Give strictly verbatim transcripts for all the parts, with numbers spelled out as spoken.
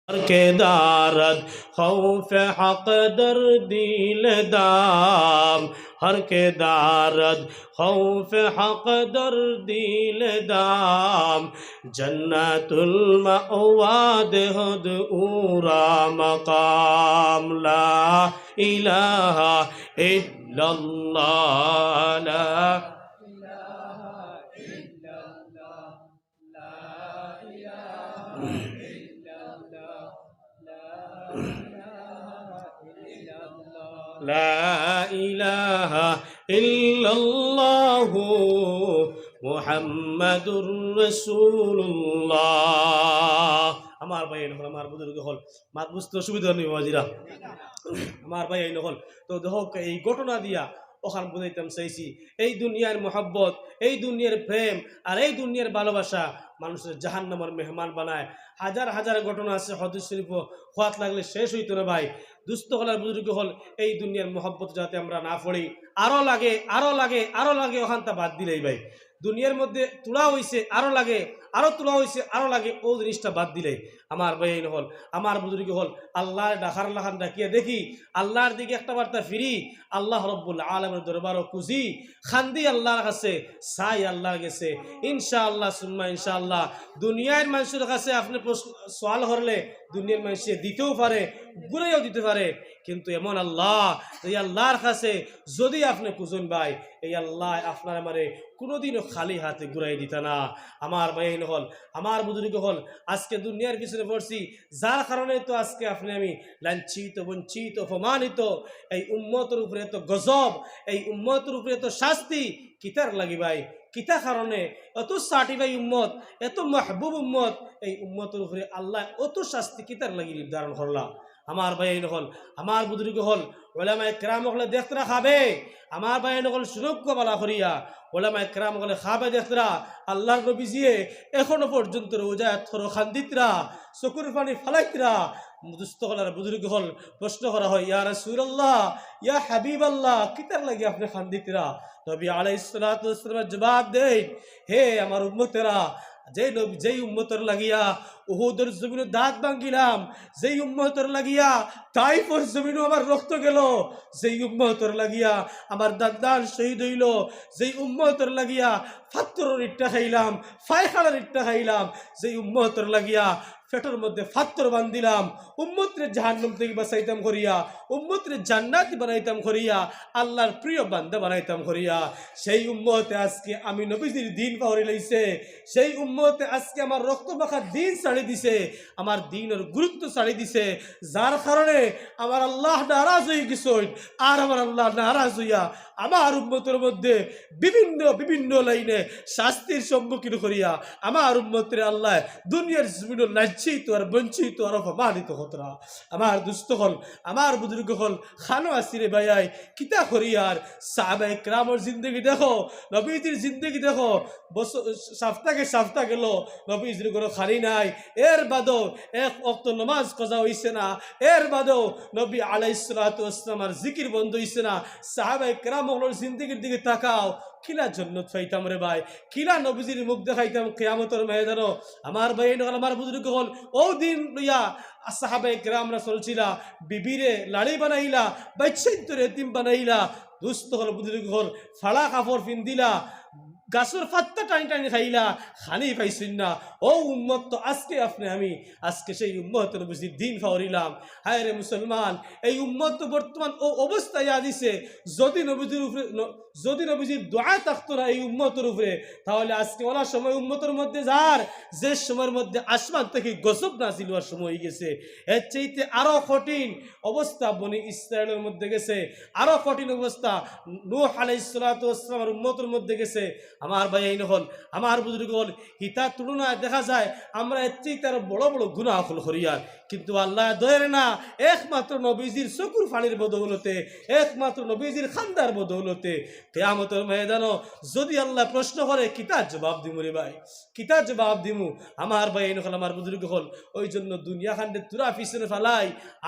ہر کہ دارد خوف حق در دل دام، ہر کہ دارد خوف حق در دل دام، جنت المأوا دہد او را مقام۔ لا الہ الا اللہ، لا الہ الا اللہ، لا الہ الا اللہ، لا الہ الا اللہ، لا الہ الا اللہ محمد رسول اللہ۔ আমার ভাইয়াইন অকল, আমার বুজুর্গ অকল, মাত বুঝতে অসুবিধা নেই বাবাজিরা। আমার ভাইয়াইন অকল, তো দেখো, এই ঘটনা দিয়া অখান বুঝাইতাম চাইছি, এই দুনিয়ার মহব্বত, এই দুনিয়ার প্রেম আর এই দুনিয়ার ভালোবাসা মানুষরে জাহান্নামর মেহমান বানায়। হাজার হাজার ঘটনা আছে হাদিস শরীফো, কওয়াত লাগলে শেষ অইতো না ভাই। দুস্ত অকল আর বুজুর্গ অকল, এই দুনিয়ার মহব্বত যাতে আমরা না পড়ি, আরো লাগে, আরো লাগে, আরো লাগে, অখানতা বাদ দিলাই ভাই। দুনিয়ার মধ্যে তুলা অইছে, আরো লাগে, আরো তুলা অইছে, আরো লাগে, অউ জিনিসটা বাদ দিলাই। আমার ভাইয়াইন অকল, আমার বুজুর্গ অকল, আল্লাহর ডাকার লাখান ডাকিয়া দেখি, আল্লাহর দিকে একটা বার্তা ফিরি, আল্লাহ রব্বুল আলামিনর দরবারো খুজি, কান্দি আল্লাহর কাছে, চাই আল্লাহর গেছে। ইনশাআল্লাহ সুম্মা ইনশাআল্লাহ, দুনিয়ার মানুষর কাছে আপনে প্রশ্ন, সওয়াল করলে দুনিয়ার মানুষে দিতেও পারে, ঘুরাইয়াও দিতে পারে, কিন্তু এমন আল্লাহ, এই আল্লাহর কাছে যদি আপনে খুজইন ভাই, এই আল্লায় আপনারে আমারে কুনুদিনও খালি হাতে ঘুরাই দিতা না। আমার ভাইয়াইন অকল, আমার বুজুর্গ অকল, আজকে দুনিয়ার পিছনে পড়ছি, যার কারণে তো আজকে আপনে আমি লাঞ্ছিত, বঞ্চিত, অপমানিত। এই উম্মতর উপরে এত গজব, এই উম্মতর উপরে এত শাস্তি, কিতার লাগি ভাই? কিতা কারণে? এত সার্টিফাই উম্মত, এত মাহবুব উম্মত, এই উম্মতর উপরে আল্লায় অত শাস্তি কিতার লাগি নির্ধারণ করলা? আমার ভাইয়াইন অকল, আমার বুজুর্গ অকল, উলামায়ে কেরাম অকলে দেখতরা খাবে। আমার ভাইয়াইন অকল, শুনউক্কা ভালা করিয়া, উলামায়ে কেরাম অকলে খাবে দেখতরা, আল্লাহর নবীজিয়ে এখনো পর্যন্ত রোজা এত কান্দিতরা, চকুর পানি ফালাইতরা। দুস্ত অকল আর বুজুর্গ অকল, প্রশ্ন করা হয়, ইয়া রাসূলুল্লাহ, ইয়া হাবিবাল্লাহ, কিতার লাগি আপনে কান্দিতরা? নবী আলাইহিস সালাতু ওয়াস সালামে জবাব দেইন, হে আমার উম্মতেরা, যে নবী, যেই উম্মতর লাগিয়া উহুদর জমিনো দাঁত ভাঙ্গিলাম, যেই উম্মতর লাগিয়া তাইফর জমিনো আমার রক্ত গেল, যেই উম্মতর লাগিয়া আমার দান্দান শহীদ অইলো, যেই উম্মতর লাগিয়া ফাত্তরর ইট্টা খাইলাম, পায়খানার ইট্টা খাইলাম, যেই উম্মতর লাগিয়া পেটর মধ্যে ফাত্তর বান্ধিলাম, উম্মতরে জাহান্নাম থাকি বাঁচাইতাম করিয়া, উম্মতরে জান্নাতি বানাইতাম করিয়া, আল্লাহর প্রিয় বান্দা বানাইতাম করিয়া, সেই উম্মতে আজকে আমি নবীজির দ্বীন পাউরি লাইছে, সেই উম্মতে আজকে আমার রক্ত মাখা দ্বীন ছাড়ি দিছে, আমার দ্বীনর গুরুত্ব ছাড়ি দিছে, যার কারণে আমার আল্লাহ নারাজ অইগেছইন। আর আমার আল্লাহ নারাজ অইয়া আমার উম্মতর মধ্যে বিভিন্ন, বিভিন্ন লাইনে শাস্তির সম্মুখীন করিয়া আমার উম্মতরে আল্লায় দুনিয়ার জমিনো লাঞ্ছিত আর বঞ্চিত আর অপমানিত করতরা। আমার দুস্ত অকল, আমার বুজুর্গ অকল, কানো আছি রে ভাইয়াইন, কিতা করিয়ার? সাহাবায়ে কেরামর জিন্দেগি দেখো, নবীজির জিন্দেগি দেখো, বছর, সপ্তাহে সপ্তাহ গেল, নবীজির ঘরো খানি নাই। এর বাদেও এক ওয়াক্ত নমাজ কাজা অইছে না, এর বাদেও নবী আলাইহিস সালাতু ওয়াস সালামর জিকির বন্ধ অইছে না। সাহাবায়ে কেরাম অকলর জিন্দেগির দিকে তাকাও, কিলা জন্নত পাইতাম রে ভাই, কিলা নবীজির মুখ দেখাইতাম কিয়ামতর ময়দানো। আমার ভাইয়াইন অকল, আমার বুজুর্গ অকল, অউ দ্বীন লইয়া সাহাবায়ে কেরামরা চলছিলা, বিবিরে লাড়ি বানাইলা, বাইচ্চাইন্তরে এতিম বানাইলা, দুস্ত অকল, বুজুর্গ অকল, ফাড়া কাপড় পিন্দিলা, গাছর পাত্তা টানি টানি খাইলা, খানি পাইছইন না। অউ উম্মত তো আজকে আপনে আমি, আজকে সেই উম্মতে নবীজির দ্বীন পাউরিলাম। হায় রে মুসলমান, এই উম্মত তো বর্তমান অউ অবস্থায় আইছে, যদি নবীজির উপরে ন-, যদি নবীজির দোয়া থাকতো না এই উম্মতর উপরে, তাহলে আজকে অলা সময় উম্মতর মধ্যে যার, যে সময়র মধ্যে আসমান থাকি গজব নাজিল অওয়ার সময় অইগেছে। এর চাইতে আরো কঠিন অবস্থা বনি ইসরাইলর মধ্যে গেছে, আরো কঠিন অবস্থা নূহ আলাইহিস সালাতু ওয়াস সালামর উম্মতর মধ্যে গেছে। আমার ভাইয়াইন অকল, আমার বুজুর্গ অকল, ইতা তুলনায় দেখা যায় আমরা এর চাইতে আরো বড় বড় গুনাহ অকল করিয়ার। কিন্তু আল্লায় দয়ের না, একমাত্র নবীজির চকুর পানির বদৌলতে, একমাত্র নবীজির কান্দার বদৌলতে। কিয়ামতর ময়দানো যদি আল্লায় প্রশ্ন করে, কিতা জবাব দিমু রে ভাই? কিতা জবাব দিমু? আমার ভাইয়াইন অকল, আমার বুজুর্গ অকল, অউ জন্য দুনিয়া খান্ডে থুড়া পিছনে ফালাই,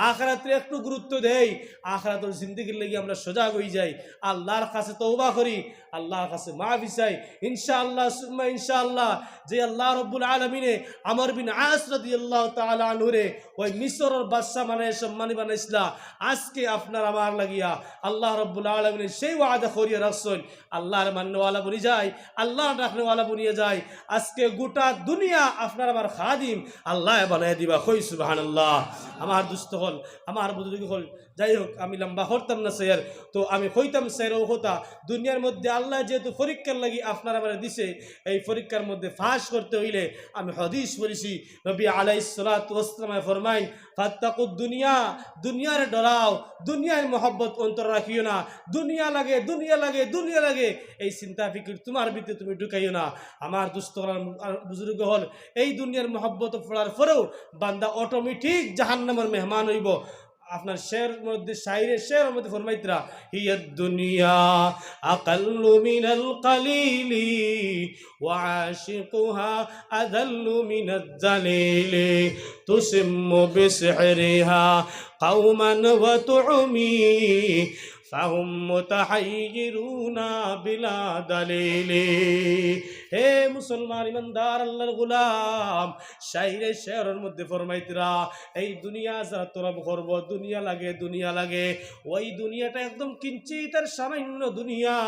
আখিরাতরে একটু গুরুত্ব দেই, আখিরাতর জিন্দেগির লাগি আমরা সজাগ অইযাই, আল্লাহর কাছে তওবা করি, আল্লাহর কাছে মাফি চাই, ইনশাআল্লাহ সুম্মা ইনশাআল্লাহ, যে আল্লাহ রব্বুল আলামিনে আমর বিন আস রাদিয়াল্লাহু তাআলা আনহুরে ওই মিসরর বাদশা বানাইয়া সম্মানী বানাইছলা, আজকে আপনার আমার লাগিয়া আল্লাহ রব্বুল আলামিনে সেই ওয়াদা করিয়া রাখছইন। আল্লাহর মাননেওয়ালা বনি যায়, আল্লাহর রাখনেওয়ালা বনিয়া যায়। আজকে গোটা দুনিয়া আপনার আমার খাদিম, আল্লায় বানাইয়া দিবা। কই সুবহানাল্লাহ। আমার দোস্ত অকল, আমার বুজুর্গ অকল, যাই হোক, আমি লম্বা করতাম না স্যার। তো আমি কইতাম স্যার, ও কথা, দুনিয়ার মধ্যে আল্লায় যেহেতু পরীক্ষার লাগি আপনার আমারে দিছে, এই পরীক্ষার মধ্যে পাস করতে অইলে আমি হাদিস পড়ছি, নবী আলাইহিস সালাতু ওয়াস সালামে ফরমাইন, "ফাত্তাকুদ দুনিয়া", দুনিয়ারে ডরাও, দুনিয়ার মহব্বত অন্তর রাখিও না, দুনিয়া লাগে, দুনিয়া লাগে, দুনিয়া লাগে, এই চিন্তা ফিকির তোমার ভিতরে তুমি ঢুকাইও না। আমার দোস্ত অকল আর বুজুর্গ অকল, এই দুনিয়ার মহব্বত পড়ার পরেও বান্দা অটোমেটিক জাহান্নামের মেহমান অইবো। আপনার শের মধ্যে, শাইরে শের মধ্যে ফরমাইতরা, "হিয়াদ দুনিয়া আকাল্লু মিনাল কালিলি ওয়া আশিকুহা আযাল্লু মিনাদ দালিলি, তুসিম্মু বিসিহরিহা কওমান ওয়া তুমি ফাহুম মুতাহাইয়িরুনা বিলা দালিলি।" হে মুসলমান ইমানদার আল্লাহর গোলাম, শাইরে শেরর মধ্যে ফরমাইতরা, এই দুনিয়া যারা তলব করবো, দুনিয়া লাগে, দুনিয়া লাগে, ওই দুনিয়াটা একদম কিঞ্চিত আর সামান্য দুনিয়া,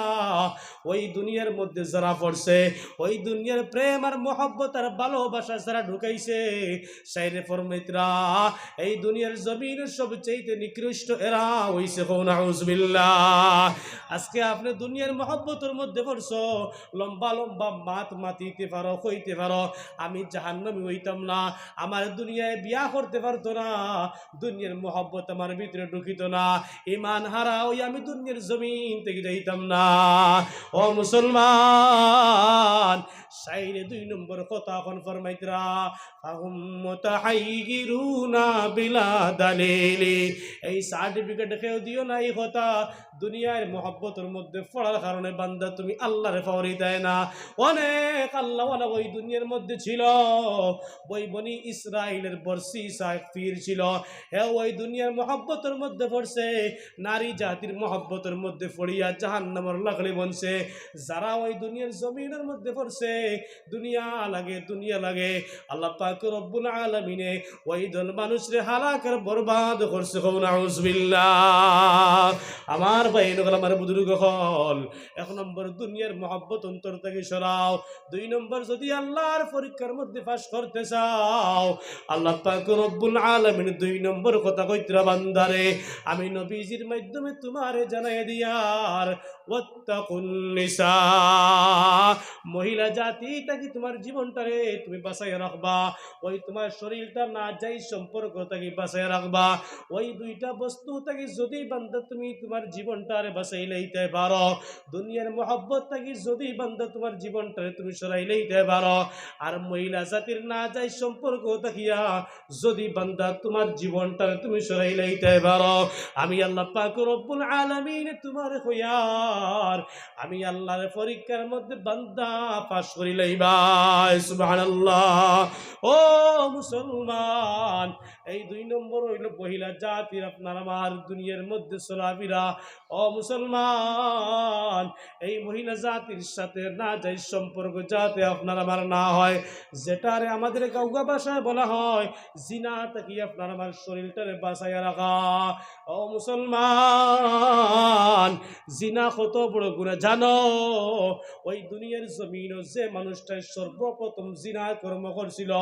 ওই দুনিয়ার মধ্যে যারা পড়ছে, ওই দুনিয়ার প্রেম আর মহব্বত আর ভালোবাসা যারা ঢুকাইছে, শাইরে ফরমাইতরা, এই দুনিয়ার জমিনের সবচাইতে নিকৃষ্ট এরা অইছে, কও নাউজুবিল্লাহ। আজকে আপনে দুনিয়ার মহব্বতর মধ্যে পড়ছো, লম্বা লম্বা মাত মাতিতে পারো, কইতে পারো, "আমি জাহান্নামী অইতাম না, আমারে দুনিয়ায় বিয়া করতে পারতো না, দুনিয়ার মহব্বত আমার ভিতরে ঢুকিতো না, ইমান হারা অই আমি দুনিয়ার জমিন থাকি যাইতাম না।" ও মুসলমান, শাইরে দুই নম্বর কথা অখন ফরমাইতরা, "ফাহুম মুতাহাইয়িরুনা বিলা দালিলি।" এই সার্টিফিকেট কেউ দিও না, এই কথা। দুনিয়ার মহব্বতর মধ্যে পড়ার কারণে বান্দা তুমি আল্লাহরে পাওয়ার দেয় না। অনেক আল্লাহওয়ালা ওই দুনিয়ার মধ্যে ছিল, ওই বনি ইসরাইলের বর্ষি সাহেব পীর ছিল, হে ওই দুনিয়ার মহব্বতর মধ্যে পড়ছে, নারী জাতির মহব্বতর মধ্যে পড়িয়া জাহান্নামর লাকড়ি বনছে। যারা ওই দুনিয়ার জমিনের মধ্যে পড়ছে, দুনিয়া লাগে, দুনিয়া লাগে, আল্লাহ পাক রব্বুল আলামিনে ওই দল মানুষরে হালাক আর বরবাদ করছে। কও নাউজুবিল্লাহ। আমার ভাই অকল, আমার বুজুর্গ অকল, এক নম্বর দুনিয়ার মহব্বত অন্তর থাকি সরাও। দুই নম্বর, যদি আল্লাহর পরীক্ষার মধ্যে পাস করতে চাও, আল্লাহ পাক রব্বুল আলামিন দুই নম্বর কথা কইতরা, "বান্দারে, আমি নবীজির মাধ্যমে তোমারে জানাই দিয়ার, ওয়াত্তাকুন নিসা, মহিলা জাতি থাকি তোমার জীবনটারে তুমি বাঁচাইয়া রাখবা, ওই তোমার শরীরটা নাজাইজ সম্পর্ক থাকি বাঁচাইয়া রাখবা।" ওই দুইটা বস্তু থাকি যদি বান্দা তুমি তোমার জীবনটারে বাঁচাই লইতে পারো, দুনিয়ার মহব্বত থাকি যদি বান্দা তোমার জীবনটারে তুমি সরাই লইতে পারো, আর মহিলা জাতির নাজাইজ সম্পর্ক থাকিয়া যদি বান্দা তোমার জীবনটারে তুমি সরাই লইতে পারো, আমি আল্লাহ পাক রব্বুল আলামিন তোমারে কইয়ার, আমি আল্লাহর পরীক্ষার মধ্যে বান্দা পাস করি লইবায়। সুবহানাল্লাহ। ও মুসলমান, এই দুই নম্বর অইলো মহিলা জাতির আপনার আমার দুনিয়ার মধ্যে চলাফেরা। ও মুসলমান, এই মহিলা জাতির সাথে নাজাইজ সম্পর্ক যাতে আপনার আমার না হয়, যেটারে আমাদের গাউয়া ভাষায় বলা হয় জিনা থাকি আপনার আমার শরীরটারে বাঁচাইয়া রাখা। ও মুসলমান, জিনা কত বড় গুনাহ জানো? ওই দুনিয়ার জমিনো যে মানুষটায় সর্বপ্রথম জিনা কর্ম করছিল,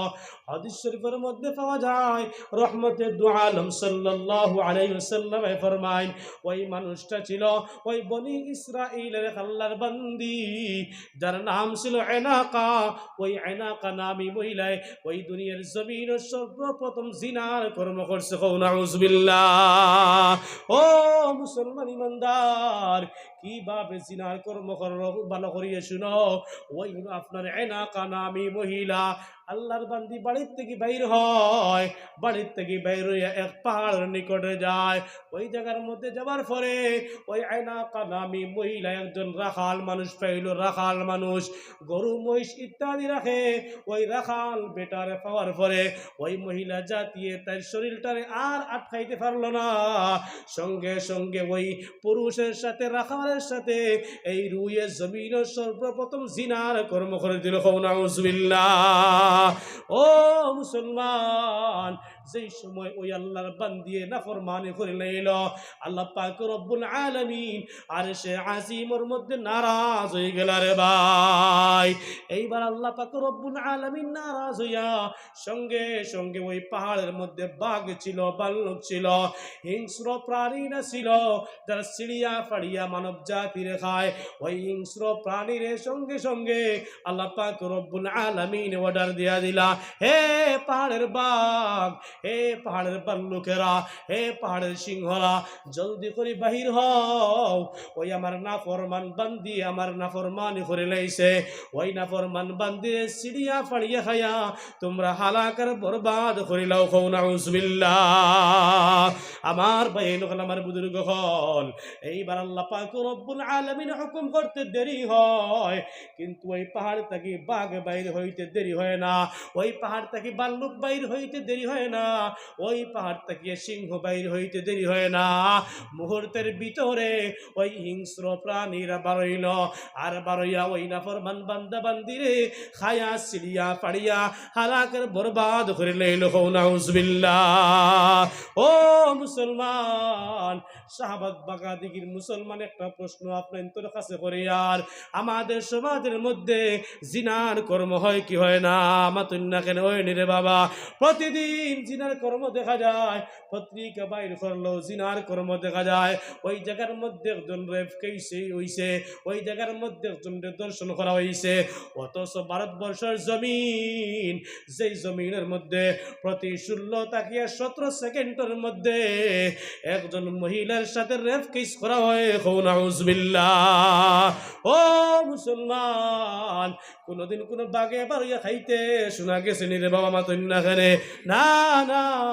হাদিস শরীফের মধ্যে পাওয়া যায়, রহমতে দু আলম সাল্লাল্লাহু আলাইহি ওয়াসাল্লামে ফরমাইন, ওই মানুষটা ছিল ওই বনি ইসরাইলের আল্লাহর বান্দি, যার নাম ছিল এনাকা। ওই এনাকা নামী মহিলায় ওই দুনিয়ার জমিনো সর্বপ্রথম জিনার কর্ম করছে। কও নাউজুবিল্লাহ। ও মুসলমান ইমানদার, কিভাবে জিনার কর্ম করলো? ভালো করিয়া শুনো। ওই আপনার এনাকা নামী মহিলা আল্লাহর বান্দি বাড়ির থাকি বাইর হয়, বাড়ির থাকি বাইর হইয়া এক পাহাড়ের নিকটে যায়। ওই জায়গার মধ্যে যাওয়ার পরে ওই আইনাকা নামী মহিলা একজন রাখাল মানুষ পাইল, রাখাল মানুষ গরু মহিষ ইত্যাদি রাখে। ওই রাখাল বেটারে পাওয়ার পরে ওই মহিলা জাতিয়ে তার শরীরটারে আর আটকাইতে পারলো না, সঙ্গে সঙ্গে ওই পুরুষের সাথে, রাখালের সাথে এই রুয়ে জমিনও সর্বপ্রথম জিনার কর্ম করে দিল। কও নাউজুবিল্লাহ। ও মুসলমান, যেই সময় ওই আল্লাহর বান্দিয়ে নাফরমানি করে লাইল, আল্লাহ পাক রব্বুল আলামিন আরশে আজিমর মধ্যে নারাজ হয়ে গেল রে ভাই। এইবার আল্লাহ পাক রব্বুল আলামিন নারাজ হইয়া সঙ্গে সঙ্গে ওই পাহাড়ের মধ্যে বাঘ ছিল, ভাল্লুক ছিল, হিংস্র প্রাণী না ছিল, যারা ছিঁড়িয়া ফাড়িয়া মানব জাতিরে খায়, ওই হিংস্র প্রাণীরে সঙ্গে সঙ্গে আল্লাহ পাক রব্বুল আলামিন অর্ডার দিয়া দিলা, "হে পাহাড়ের বাঘ, হে পাহাড়ের ভাল্লুকেরা, হে পাহাড়ের সিংহরা, জলদি করি বাহির হও, ওই আমার নাফরমান বান্দি আমার নাফরমানি করে লাইছে, ওই নাফরমান বান্দিরে ছিঁড়িয়া ফাড়িয়া খাইয়া তোমরা হালাক আর বরবাদ করিলাও।" কও নাউজুবিল্লাহ। আমার ভাই অকল, আমার বুজুর্গ অকল, এইবার আল্লাহ পাক রব্বুল আলামিন হুকুম করতে দেরি হয়, কিন্তু ওই পাহাড় থাকি বাঘ বাইর হইতে দেরি হয় না, ওই পাহাড় থাকি ভাল্লুক বাইর হইতে দেরি হয় না, ওই পাহাড় থাকি সিংহ বাইর হইতে দেরি হয় না। মুহূর্তের ভিতরে ওই হিংস্র প্রাণীরা বারইল, আর বারইয়া ওই নাফরমান বান্দা বান্দিরে খায়া ছিঁড়িয়া ফাড়িয়া হালাকের বরবাদ করে লাইল। কও নাউজুবিল্লাহ। ও মুসলমান, শাহবাগ বাগাদিগির মুসলমান, একটা প্রশ্ন আপনার কাছে করি, আর আমাদের সমাজের মধ্যে জিনার কর্ম হয় কি হয় না? মাতুন না কেনে? ওই নি রে বাবা, প্রতিদিন জিনার কর্ম দেখা যায়, পত্রিকা বাইর করলেও জিনার কর্ম দেখা যায়। ওই জায়গার মধ্যে একজন রেপ কেস হইছে, ওই জায়গার মধ্যে একজনরে ধর্ষণ করা হইছে, অথচ ভারতবর্ষের জমিন, যেই জমিনের মধ্যে প্রতি ষোলো থাকিয়া সতেরো সেকেন্ডের মধ্যে একজন মহিলার সাথে রেপ কেস করা হয়। কও নাউজুবিল্লাহ। ও মুসলমান, কোনোদিন কোনো বাঘে বারইয়া খাইতে শোনা গেছে নি রে বাবা? মাতুন না কেনে? না, না।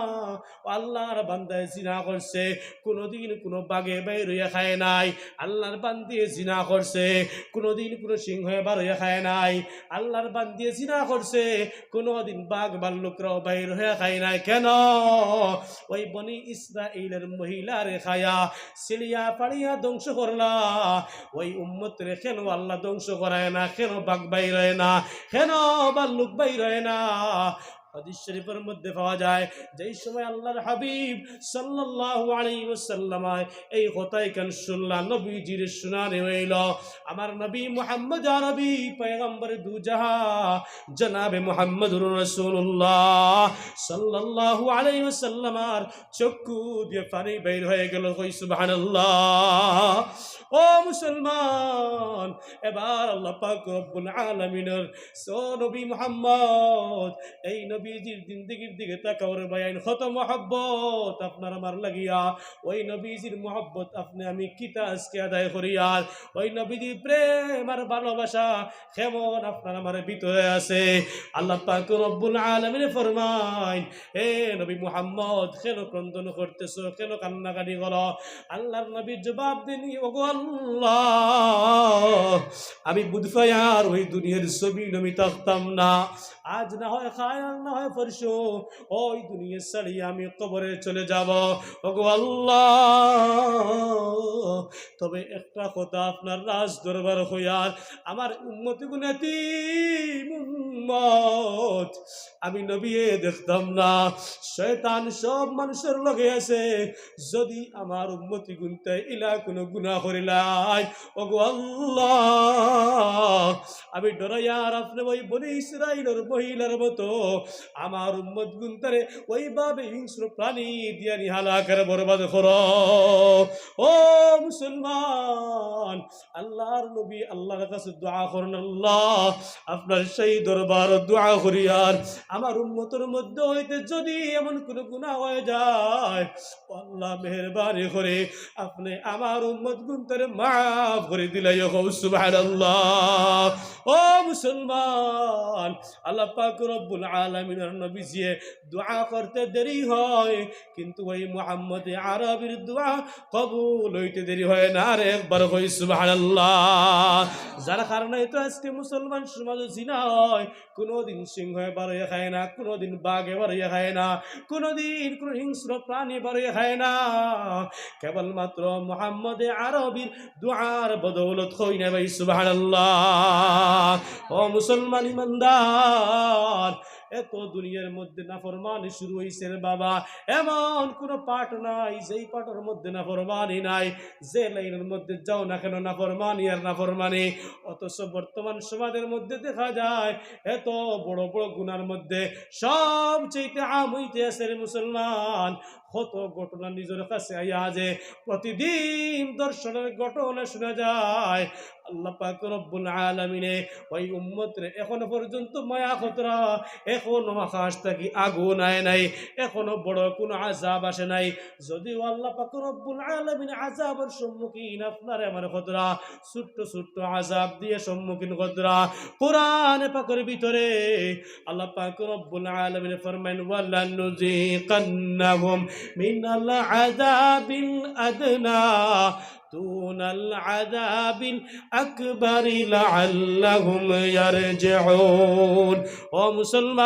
আল্লাহর বান্দায় জিনা করছে, কোনোদিন কোনো বাঘে বাইর হইয়া খায় নাই। আল্লাহর বান্দিয়ে জিনা করছে, কোনোদিন কোনো সিংহে বার হইয়া খায় নাই। আল্লাহর বান্দিয়ে জিনা করছে, কোনোদিন বাঘ ভাল্লুকরাও বাইর হইয়া খায় নাই। কেন? ওই বনি ইসরাইলের মহিলারে খায়া ছিঁড়িয়া ফাড়িয়া ধ্বংস করলা। ওই উম্মতরে কেন আল্লাহ ধ্বংস করায় না? কেন বাঘ বাইর হয় না? কেন ভাল্লুক বাইর হয় না? হাদিস শরীফের মধ্যে পাওয়া যায়, যেই সময় আল্লাহর হাবিব সাল্লাল্লাহু আলাইহি ওয়াসাল্লাম এই কথা ইখান শুনলা, নবীজির শুনানি হইল। আমার নবী মুহাম্মদ আরবি পয়গম্বর দুজাহা জনাবে মুহাম্মদুর রাসূলুল্লাহ সাল্লাল্লাহু আলাইহি ওয়াসাল্লাম আর চক্ষু দিয়ে পানি বাইর হয়ে গেল। কই সুবহানাল্লাহ। ও মুসলমান, এবার আল্লাহ পাক রব্বুল আলামিনের, "ও নবী মুহাম্মদ, এই নবীজির জিন্দেগির দিকে তাকাও রে ভাইয়াইন, কত মহব্বত আপনার আমার লাগিয়া। ওই নবীজির মহব্বত আপনে আমি কিতা আজকে আদায় করিয়ার, ওই নবীজির প্রেম আর ভালোবাসা কেমন আপনার আমার ভিতরে আছে?" আল্লাহ পাক রব্বুল আলামিন ফরমাইন, "এ নবী মুহাম্মদ, কেন ক্রন্দন করতেছো, কেন কান্নাকাটি করো?" আল্লাহর নবী জবাব দেন, "ওগো আল্লাহ, আমি বুঝ পাইয়ার ওই দুনিয়ার জমিন আমি থাকতাম না, আজ না হয় কাল, আর না হয় পরশু, ওই দুনিয়া ছাড়িয়া আমি কবরে চলে যাব। ওগো আল্লাহ, তবে একটা কথা আপনার রাজ দরবার হইয়ার, আমার উম্মত গুণ এতিম উম্মত, আমি নবীয়ে দেখতাম না, শয়তান সব মানুষের লগে আছে, যদি আমার উম্মতি গুনতে ইলা কোনো গুনাহ করিলাই, ওগো আল্লাহ, আমি ডরাইয়ার আপনে ওই বনি ইসরাইলের মহিলার মতো আমার উম্মত গুনতারে ওইভাবে হিংস্র প্রাণী দিয়া নিহালাকার বরবাদ করো। ও মুসলমান, আল্লাহর নবী আল্লাহর কাছে দোয়া করইন, "আল্লাহ, আপনার সেই দরবার দোয়া করি, আর আমার উম্মতর মধ্যে হইতে যদি এমন কোনো গুনাহ হয়ে যায়, ও আল্লাহ, মেহেরবানি করে আপনি আমার উম্মত গুনতারে মাফ করে দিলাইও।" কও সুবহানাল্লাহ। ও মুসলমান, আল্লাহ পাক রব্বুল আলামিনের নবীজিয়ে দোয়া করতে দেরি হয়, কিন্তু ওই মুহাম্মদে আরবির দোয়া কবুল হইতে দেরি হয় না। আর একবার কই সুবহানাল্লাহ। যার কারণে তো আজকে মুসলমান সমাজে জিনা হয়, কোনোদিন সিংহে বারইয়া খায় না, কোনোদিন বাঘে বারইয়া খায় না, কোনোদিন কোনো হিংস্র প্রাণী বারইয়া খায় না। কেবলমাত্র মুহাম্মদে আরবির দোয়ার বদৌলত। কই না ভাই সুবহানাল্লাহ। ও মুসলমান ইমানদার, এত দুনিয়ার মধ্যে নাফরমানি শুরু হইছে রে বাবা, এমন কোনো পাঠ নাই যেই পাঠের মধ্যে নাফরমানি নাই। যে লাইনের মধ্যে যাও না কেন, নাফরমানি আর নাফরমানি। অথচ বর্তমান সমাজের মধ্যে দেখা যায় এত বড় বড় গুনার মধ্যে সবচেয়ে আম হইতে আছে রে মুসলমান, কত ঘটনা নিজের কাছে আইয়া যে প্রতিদিন ধর্ষণের ঘটনা শোনা যায়। আল্লাহ পাক রব্বুল আলামিনে ওই উম্মতরে এখনো পর্যন্ত মায়া করতরা, এখনো আকাশ থাকি আগুন আয় নাই, এখনো বড় কোনো আযাব আসে নাই। যদিও আল্লাহ পাক রব্বুল আলামিন আযাবের সম্মুখীন আপনারে আমারে করতরা, ছোট্ট ছোট্ট আযাব দিয়া সম্মুখীন করতরা। কোরআন পাকের ভিতরে আল্লাহ পাক রব্বুল আলামিন ফরমাইন, "ওয়ালানুযীকান্নাহুম মিনাল আযাবিল আদনা দুনাল আযাবিল আকবারি লাআল্লাহুম ইয়ারজিউন।" ও মুসলমান,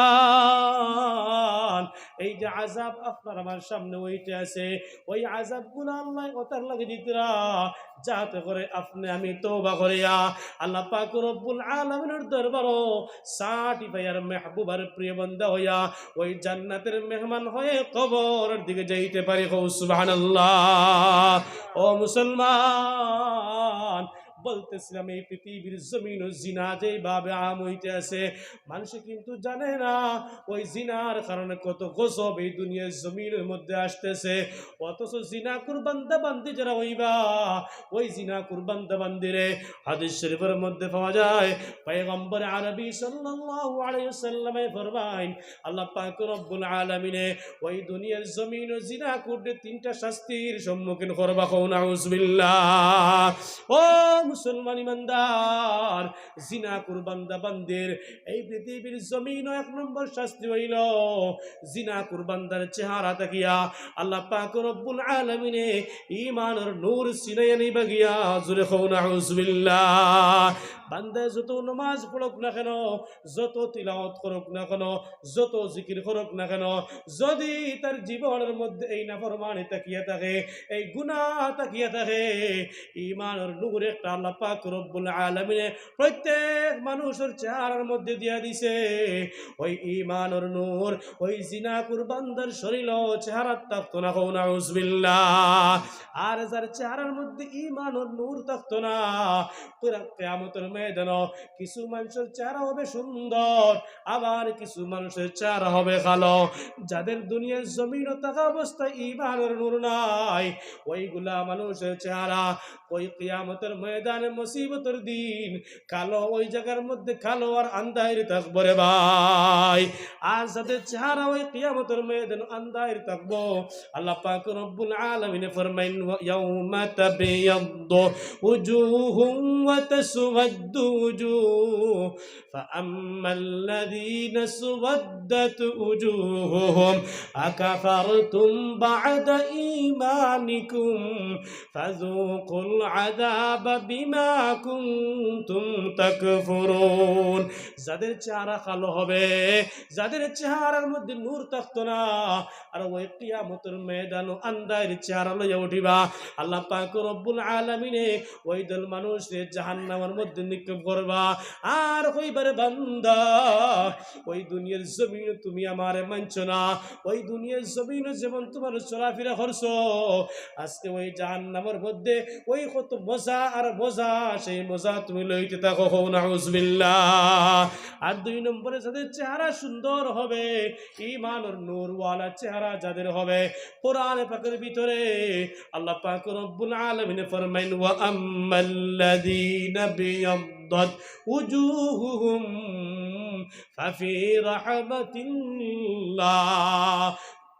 এই যে আযাব আপনার আমার সামনে হইতে আছে, ওই আযাবগুলো আল্লাহ ওটার লাগি দিতরা, যাতে করে আপনি আমি তওবা করিয়া আল্লাহ পাক রব্বুল আলামিনের দরবারো সার্টিফায়ার মেহবুবার প্রিয় বান্দা হইয়া ওই জান্নাতের মেহমান হয়ে কবরের দিকে যাইতে পারি। কও সুবহানাল্লাহ। ও মুসলমান, বলতেছিলাম, এই পৃথিবীর জমিনও জিনা যেইভাবে আম হইতে আছে, মানুষে কিন্তু জানে না ওই জিনার কারণে কত গজব এই দুনিয়ার জমিনের মধ্যে আসতেছে। অথচ জিনাকুর বান্দা বান্দি যারা হইবা, ওই জিনাকুর বান্দা বান্দিরে হাদিস শরীফের মধ্যে পাওয়া যায়, পয়গম্বর আরবি সাল্লাল্লাহু আলাইহি ওয়াসাল্লামে ফরমাইন, আল্লাহ পাক রব্বুল আলামিনে ওই দুনিয়ার জমিনও জিনাকুররে তিনটা শাস্তির সম্মুখীন করবা। কও নাউজুবিল্লাহ। ও মুসলমান ইমানদার, জিনাকুর বান্দা বান্দির এই পৃথিবীর জমিনও এক নম্বর শাস্তি হইল জিনাকুর বান্দার চেহারা তাকিয়া আল্লাহ পাক রব্বুল আলামিনে ইমানর নূর ছিনাইয়া নিবা গিয়া। জোরে কও নাউজুবিল্লাহ। বান্দায় যত নামাজ পড়ুক না কেন, যত তিলাওয়াত করুক না কেন, যত জিকির করুক না কেন, যদি তার জীবনের মধ্যে এই নাফরমানি তাকিয়া থাকে, এই গুনাহ তাকিয়া থাকে, ইমানর নূর একটা আল্লাহ পাক রব্বুল আলামিনে প্রত্যেক মানুষের চেহারার মধ্যে দিয়া দিছে। ওই ইমানর নূর ওই জিনাকুর বান্দার শরীরও চেহারাত থাকতো না। কও নাউজুবিল্লাহ। আর যার চেহারার মধ্যে ইমানর নূর থাকতো না, পুরা কিয়ামতের ময়দানও কিছু মানুষের চেহারা হবে সুন্দর, আবার কিছু মানুষের চেহারা হবে কালো। যাদের দুনিয়ার জমিনও থাকা অবস্থায় ইমানর নূর নাই, ওইগুলা মানুষের চেহারা ওই কিয়ামতের ময়দানে মুসিবতের দিন কালো, ওই জায়গার মধ্যে কালো আর আন্ধাইর থাকবো রে ভাই। আর যাদের চেহারা ওই কিয়ামতের ময়দানে আন্ধাইর থাকবো, আল্লাহ পাক রব্বুল আলামিনে ফরমাইন, "ইয়াউমা তাবিয়াদ্দু উজুহুম ওয়া তাসওয়াদ্দু উজুহ, ফাআম্মাল্লাযীনা সুওয়াদ্দাত উজুহুহুম আকাফারতুম বা'দা ঈমানিকুম ফাযুকুল আযাবা বিমা কুনতুম তাকফুরুন।" যাদের চেহারা কালো হবে, যাদের চেহারার মধ্যে নূর থাকতো না, আর ওই কিয়ামতের ময়দানও আন্ধাইর চেহারা লইয়া উঠিবা। আল্লাহ পাক রব্বুল আলামিনে ওই দল মানুষরে জাহান্নামের মধ্যে নিক্ষেপ করবা। আর কইবা রে বান্দা, ওই দুনিয়ার জমিনও তুমি আমারে মানছো না, ওই দুনিয়ার জমিনও যেমন তোমার চলাফেরা করছো, আজকে ওই জাহান্নামের মধ্যে ওই কত মজা আর মজা, সেই মজা তুমি লইতে থাকো, কও নাউজুবিল্লাহ। আর দুই নম্বরে যাদের চেহারা সুন্দর হবে, ইমানর নূরওয়ালা চেহারা যাদের হবে, কোরআন পাকের ভিতরে আল্লাহ পাক রব্বুল আলামিন ফরমাইন, "ওয়া আম্মাল্লাযীনা বিয়াদ্দাত উজুহুহুম ফাফি রাহমাতিল্লাহ।"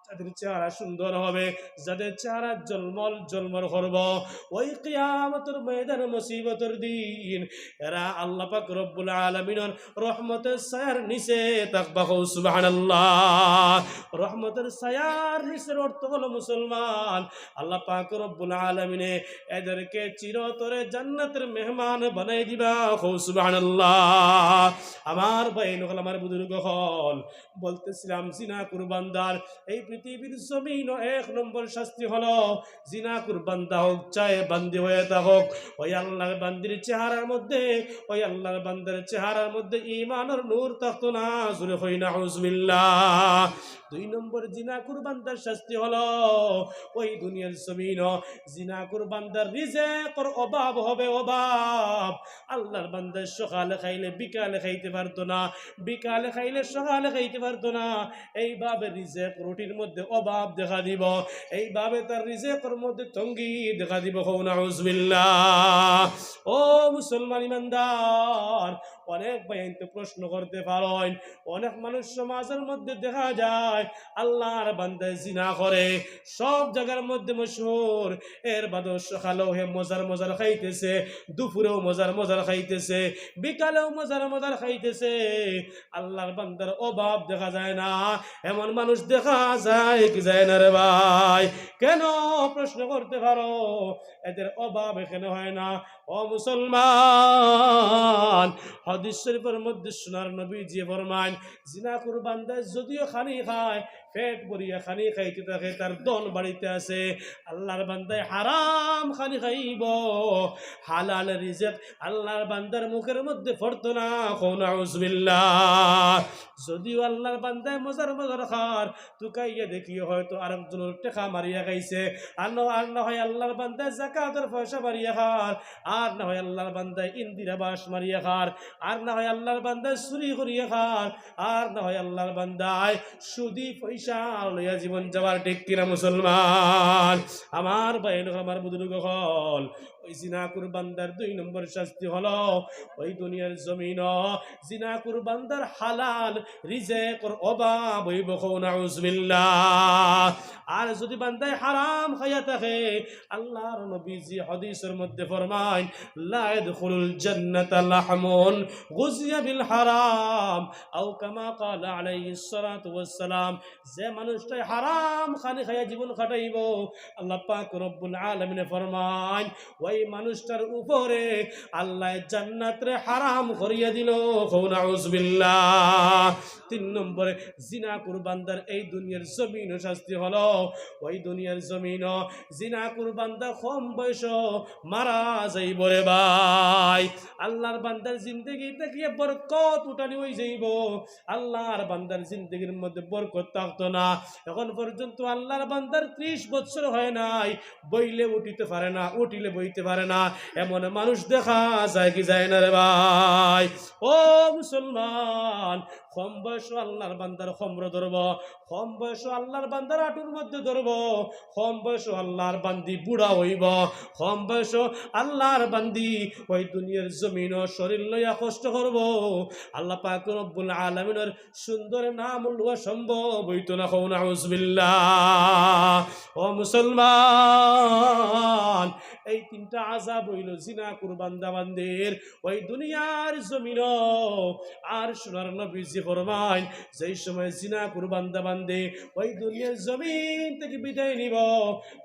যাদের চেহারা সুন্দর হবে, যাদের চেহারা ঝলমল ঝলমল করব, ওই কিয়ামতের ময়দান মুসিবতের দিন এরা আল্লাহ পাক রব্বুল আলামিনর রহমতের ছায়ার নিচে থাকবা। কও সুবহানাল্লাহ। রহমতের ছায়ার নিচের অর্থ হলো মুসলমান, আল্লাহ পাক রব্বুল আলামিনে এদেরকে চিরতরে জান্নাতের মেহমান বানাই দিবা। কও সুবহানাল্লাহ। আমার ভাইন অকল, আমার বুজুর্গ অকল, বলতেছিলাম, জিনাকুর বান্দার এই পৃথিবীর জমিনও এক নম্বর শাস্তি হলো, জিনাকুর বান্দা হোক চাই বান্দি হয়ে থাকুক, ওই আল্লাহর বান্দির চেহারার মধ্যে, ওই আল্লাহর বান্দার চেহারার মধ্যে ইমানর নূর থাকতো না। জোরে কই নাউজুবিল্লাহ। দুই নম্বর জিনাকুর বান্দার শাস্তি হলো, ওই দুনিয়ার জমিনও জিনাকুর বান্দার রিজেকর অভাব হবে, অভাব। আল্লাহর বান্দায় সকালে খাইলে বিকালে খাইতে পারতো না, বিকালে খাইলে সকালে খাইতে পারতো না। এইভাবে রিজেক রুটির মধ্যে অভাব দেখা দিব, এইভাবে তার রিজেকর মধ্যে তঙ্গি দেখা দিব। কও নাউজুবিল্লাহ। ও মুসলমান ইমানদার, অনেক ভাইয়াইন তো প্রশ্ন করতে পারেন, অনেক মানুষ সমাজের মধ্যে দেখা যায় আল্লাহর বান্দায় জিনা করে, সব জায়গার মধ্যে মশহুর, এর বাদেও সকালেও হে মজার মজার খাইতেছে, দুপুরেও মজার মজার খাইতেছে, বিকালেও মজার মজার খাইতেছে। আল্লাহর বান্দার অভাব দেখা যায় না, এমন মানুষ দেখা যায় কি যায় না রে ভাই? কেন, প্রশ্ন করতে পারো, এদের অভাব এখানে হয় না। ও মুসলমান, হাদিস শরীফের মধ্যে সোনার নবীজি ফরমাইন, জিনাকুর বান্দায় যদিও খানি খায়, পেট ভরিয়া খানি খাইতে থাকে, তার ধন বাড়িতে আছে, আল্লাহর বান্দায় হারাম খানি খাইব, হালাল রিজেক আল্লাহর বান্দার মুখের মধ্যে পড়তো না। কও নাউজুবিল্লাহ। যদিও আল্লাহর বান্দায় মজার মজার খার, তুকাইয়া দেখিও হয়তো আরেকজনের টেকা মারিয়া খাইছে, আর না, আর না হয় আল্লাহর বান্দায় জাকাতের পয়সা মারিয়া খার, আর না হয় আল্লাহর বান্দায় ইন্দিরা বাস মারিয়া খার, আর না হয় আল্লাহর বান্দায় চুরি করিয়া খার, আর না হয় আল্লাহর বান্দায় সুদি পয়সা লইয়া জীবন যাবার, ঠিক কিনা মুসলমান? আমার ভাইন অকল, আমার বুজুর্গ অকল, ওই জিনাকুর বান্দার দুই নম্বর শাস্তি হলো, ওই দুনিয়ার জমিনও জিনাকুর বান্দার হালাল রিজেকর অভাব হইব। কও নাউজুবিল্লাহ। আর যদি বান্দায় হারাম খাইয়া থাকে, আল্লাহর নবীজি হাদিসের মধ্যে ফরমাইন, "লা ইয়াদখুলুল জান্নাতা লাহমুন গুযিয়া বিল হারাম", আও কামা ক্বালা আলাইহিস সালাতু ওয়াস সালাম। যে মানুষটায় হারাম খানি খাইয়া জীবন কাটাইব, আল্লাহ পাক রব্বুল আলামিনে ফরমাইন, ওই মানুষটার উপরে আল্লাহ জান্নাতরে হারাম করিয়া দিল। কও নাউজুবিল্লাহ। তিন নম্বরে, জিনাকুর বান্দার এই দুনিয়ার জমিনও শাস্তি হলো, ওই দুনিয়ার জমিনও জিনাকুর বান্দা কম বয়সও মারা যাইব রে ভাই। আল্লাহর বান্দার জিন্দেগি থাকিয়া বরকত উঠানি হই যাইব। আল্লাহর বান্দার জিন্দেগির মধ্যে বরকত থাকতো না। এখন পর্যন্ত আল্লাহর বান্দার ত্রিশ বছর হয় নাই, বইলে উঠিতে পারে না, উঠিলে বইতে পারে না, এমন মানুষ দেখা যায় কি যায় না রে ভাই? ও মুসলমান, কম বয়সও আল্লাহর বান্দার কমর ধরব, কম বয়সও আল্লাহর বান্দার আঁটুর মধ্যে ধরব, কম বয়সও আল্লাহর বান্দি বুড়া হইব, কম বয়সও আল্লাহর বান্দি ওই দুনিয়ার জমিনও শরীর লইয়া কষ্ট করব। আল্লাহ পাক রব্বুল আলামিনের সুন্দর নাম লওয়া সম্ভব হইতো না। কও নাউজুবিল্লাহ। ও মুসলমান, এই তিনটা আযাব হইল জিনাকুর বান্দা বান্দির ওই দুনিয়ার জমিনও। আর সোনার নবীজি ফরমাইন, যেই সময় জিনাকুর বান্দা বান্দি ওই দুনিয়ার জমিন থেকে বিদায় নিব,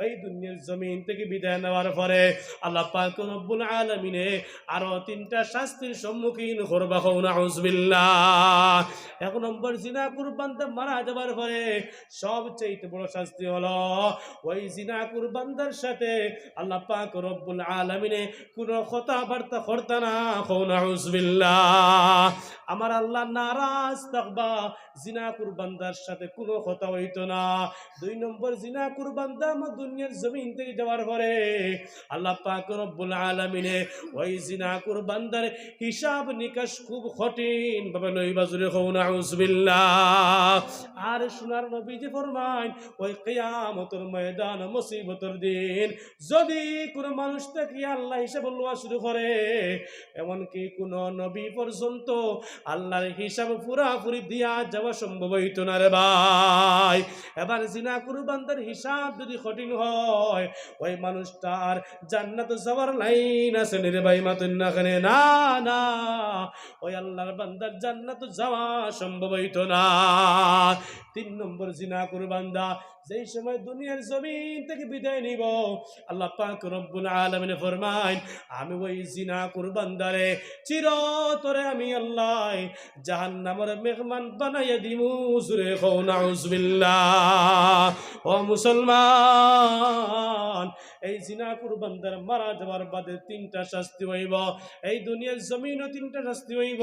ওই দুনিয়ার জমিন থেকে বিদায় নেওয়ার পরে আল্লাহ পাক রব্বুল আলামিনে আরো তিনটা শাস্তির সম্মুখীন করবা। কও নাউজুবিল্লাহ। এক নম্বর, জিনাকুর বান্দা মারা যাবার পরে সবচেয়ে বড় শাস্তি হলো ওই জিনাকুর বান্দার সাথে আল্লাহ পাক রব্বুল আলামিনে কোনো কথাবার্তা করতা না, কও নাউজুবিল্লাহ। আমার আল্লাহ নারাজ থাকবা, জিনাকুর বান্দার সাথে কোনো কথা হইতো না। দুই নম্বর, জিনাকুর বান্দা আমার দুনিয়ার জমিন থেকে যাওয়ার পরে আল্লাহ পাক রব্বুল আলামিনে ওই জিনাকুর বান্দার হিসাব নিকাশ খুব কঠিন ভাবে লইবা, জোরে কও নাউজুবিল্লাহ। আর সোনার নবীজি ফরমাইন, ওই কিয়ামতর ময়দান, মুসিবতর দিন, যদি কোনো মানুষ থাকি আল্লাহ হিসাব লওয়া শুরু করে, এমনকি কোনো নবী পর্যন্ত আল্লাহর হিসাব পুরাপুরি দিয়া যাওয়া সম্ভব হইতো না রে ভাই। এবার জিনাকুর বান্দার হিসাব যদি কঠিন হয়, ওই মানুষটার জান্নাত যাওয়ার লাইন আছে নি রে ভাই? মাতইন না কেনে? না, না, ওই আল্লাহর বান্দার জান্নাত যাওয়া সম্ভব হইতো না। তিন নম্বর, জিনাকুর বান্দা যেই সময় দুনিয়ার জমিন থেকে বিদায় নিব, আল্লাহ পাক রব্বুল আলামিনে ফরমাইন, আমি ওই জিনাকুর বান্দারে চিরতরে আমি আল্লাহ জাহান্নামর মেহমান বানাইয়া দিমু। জোরে কও নাউজুবিল্লাহ। ও মুসলমান, এই জিনাকুর বান্দার মারা যাওয়ার বাদে তিনটা শাস্তি হইব। এই দুনিয়ার জমিনও তিনটা শাস্তি হইব।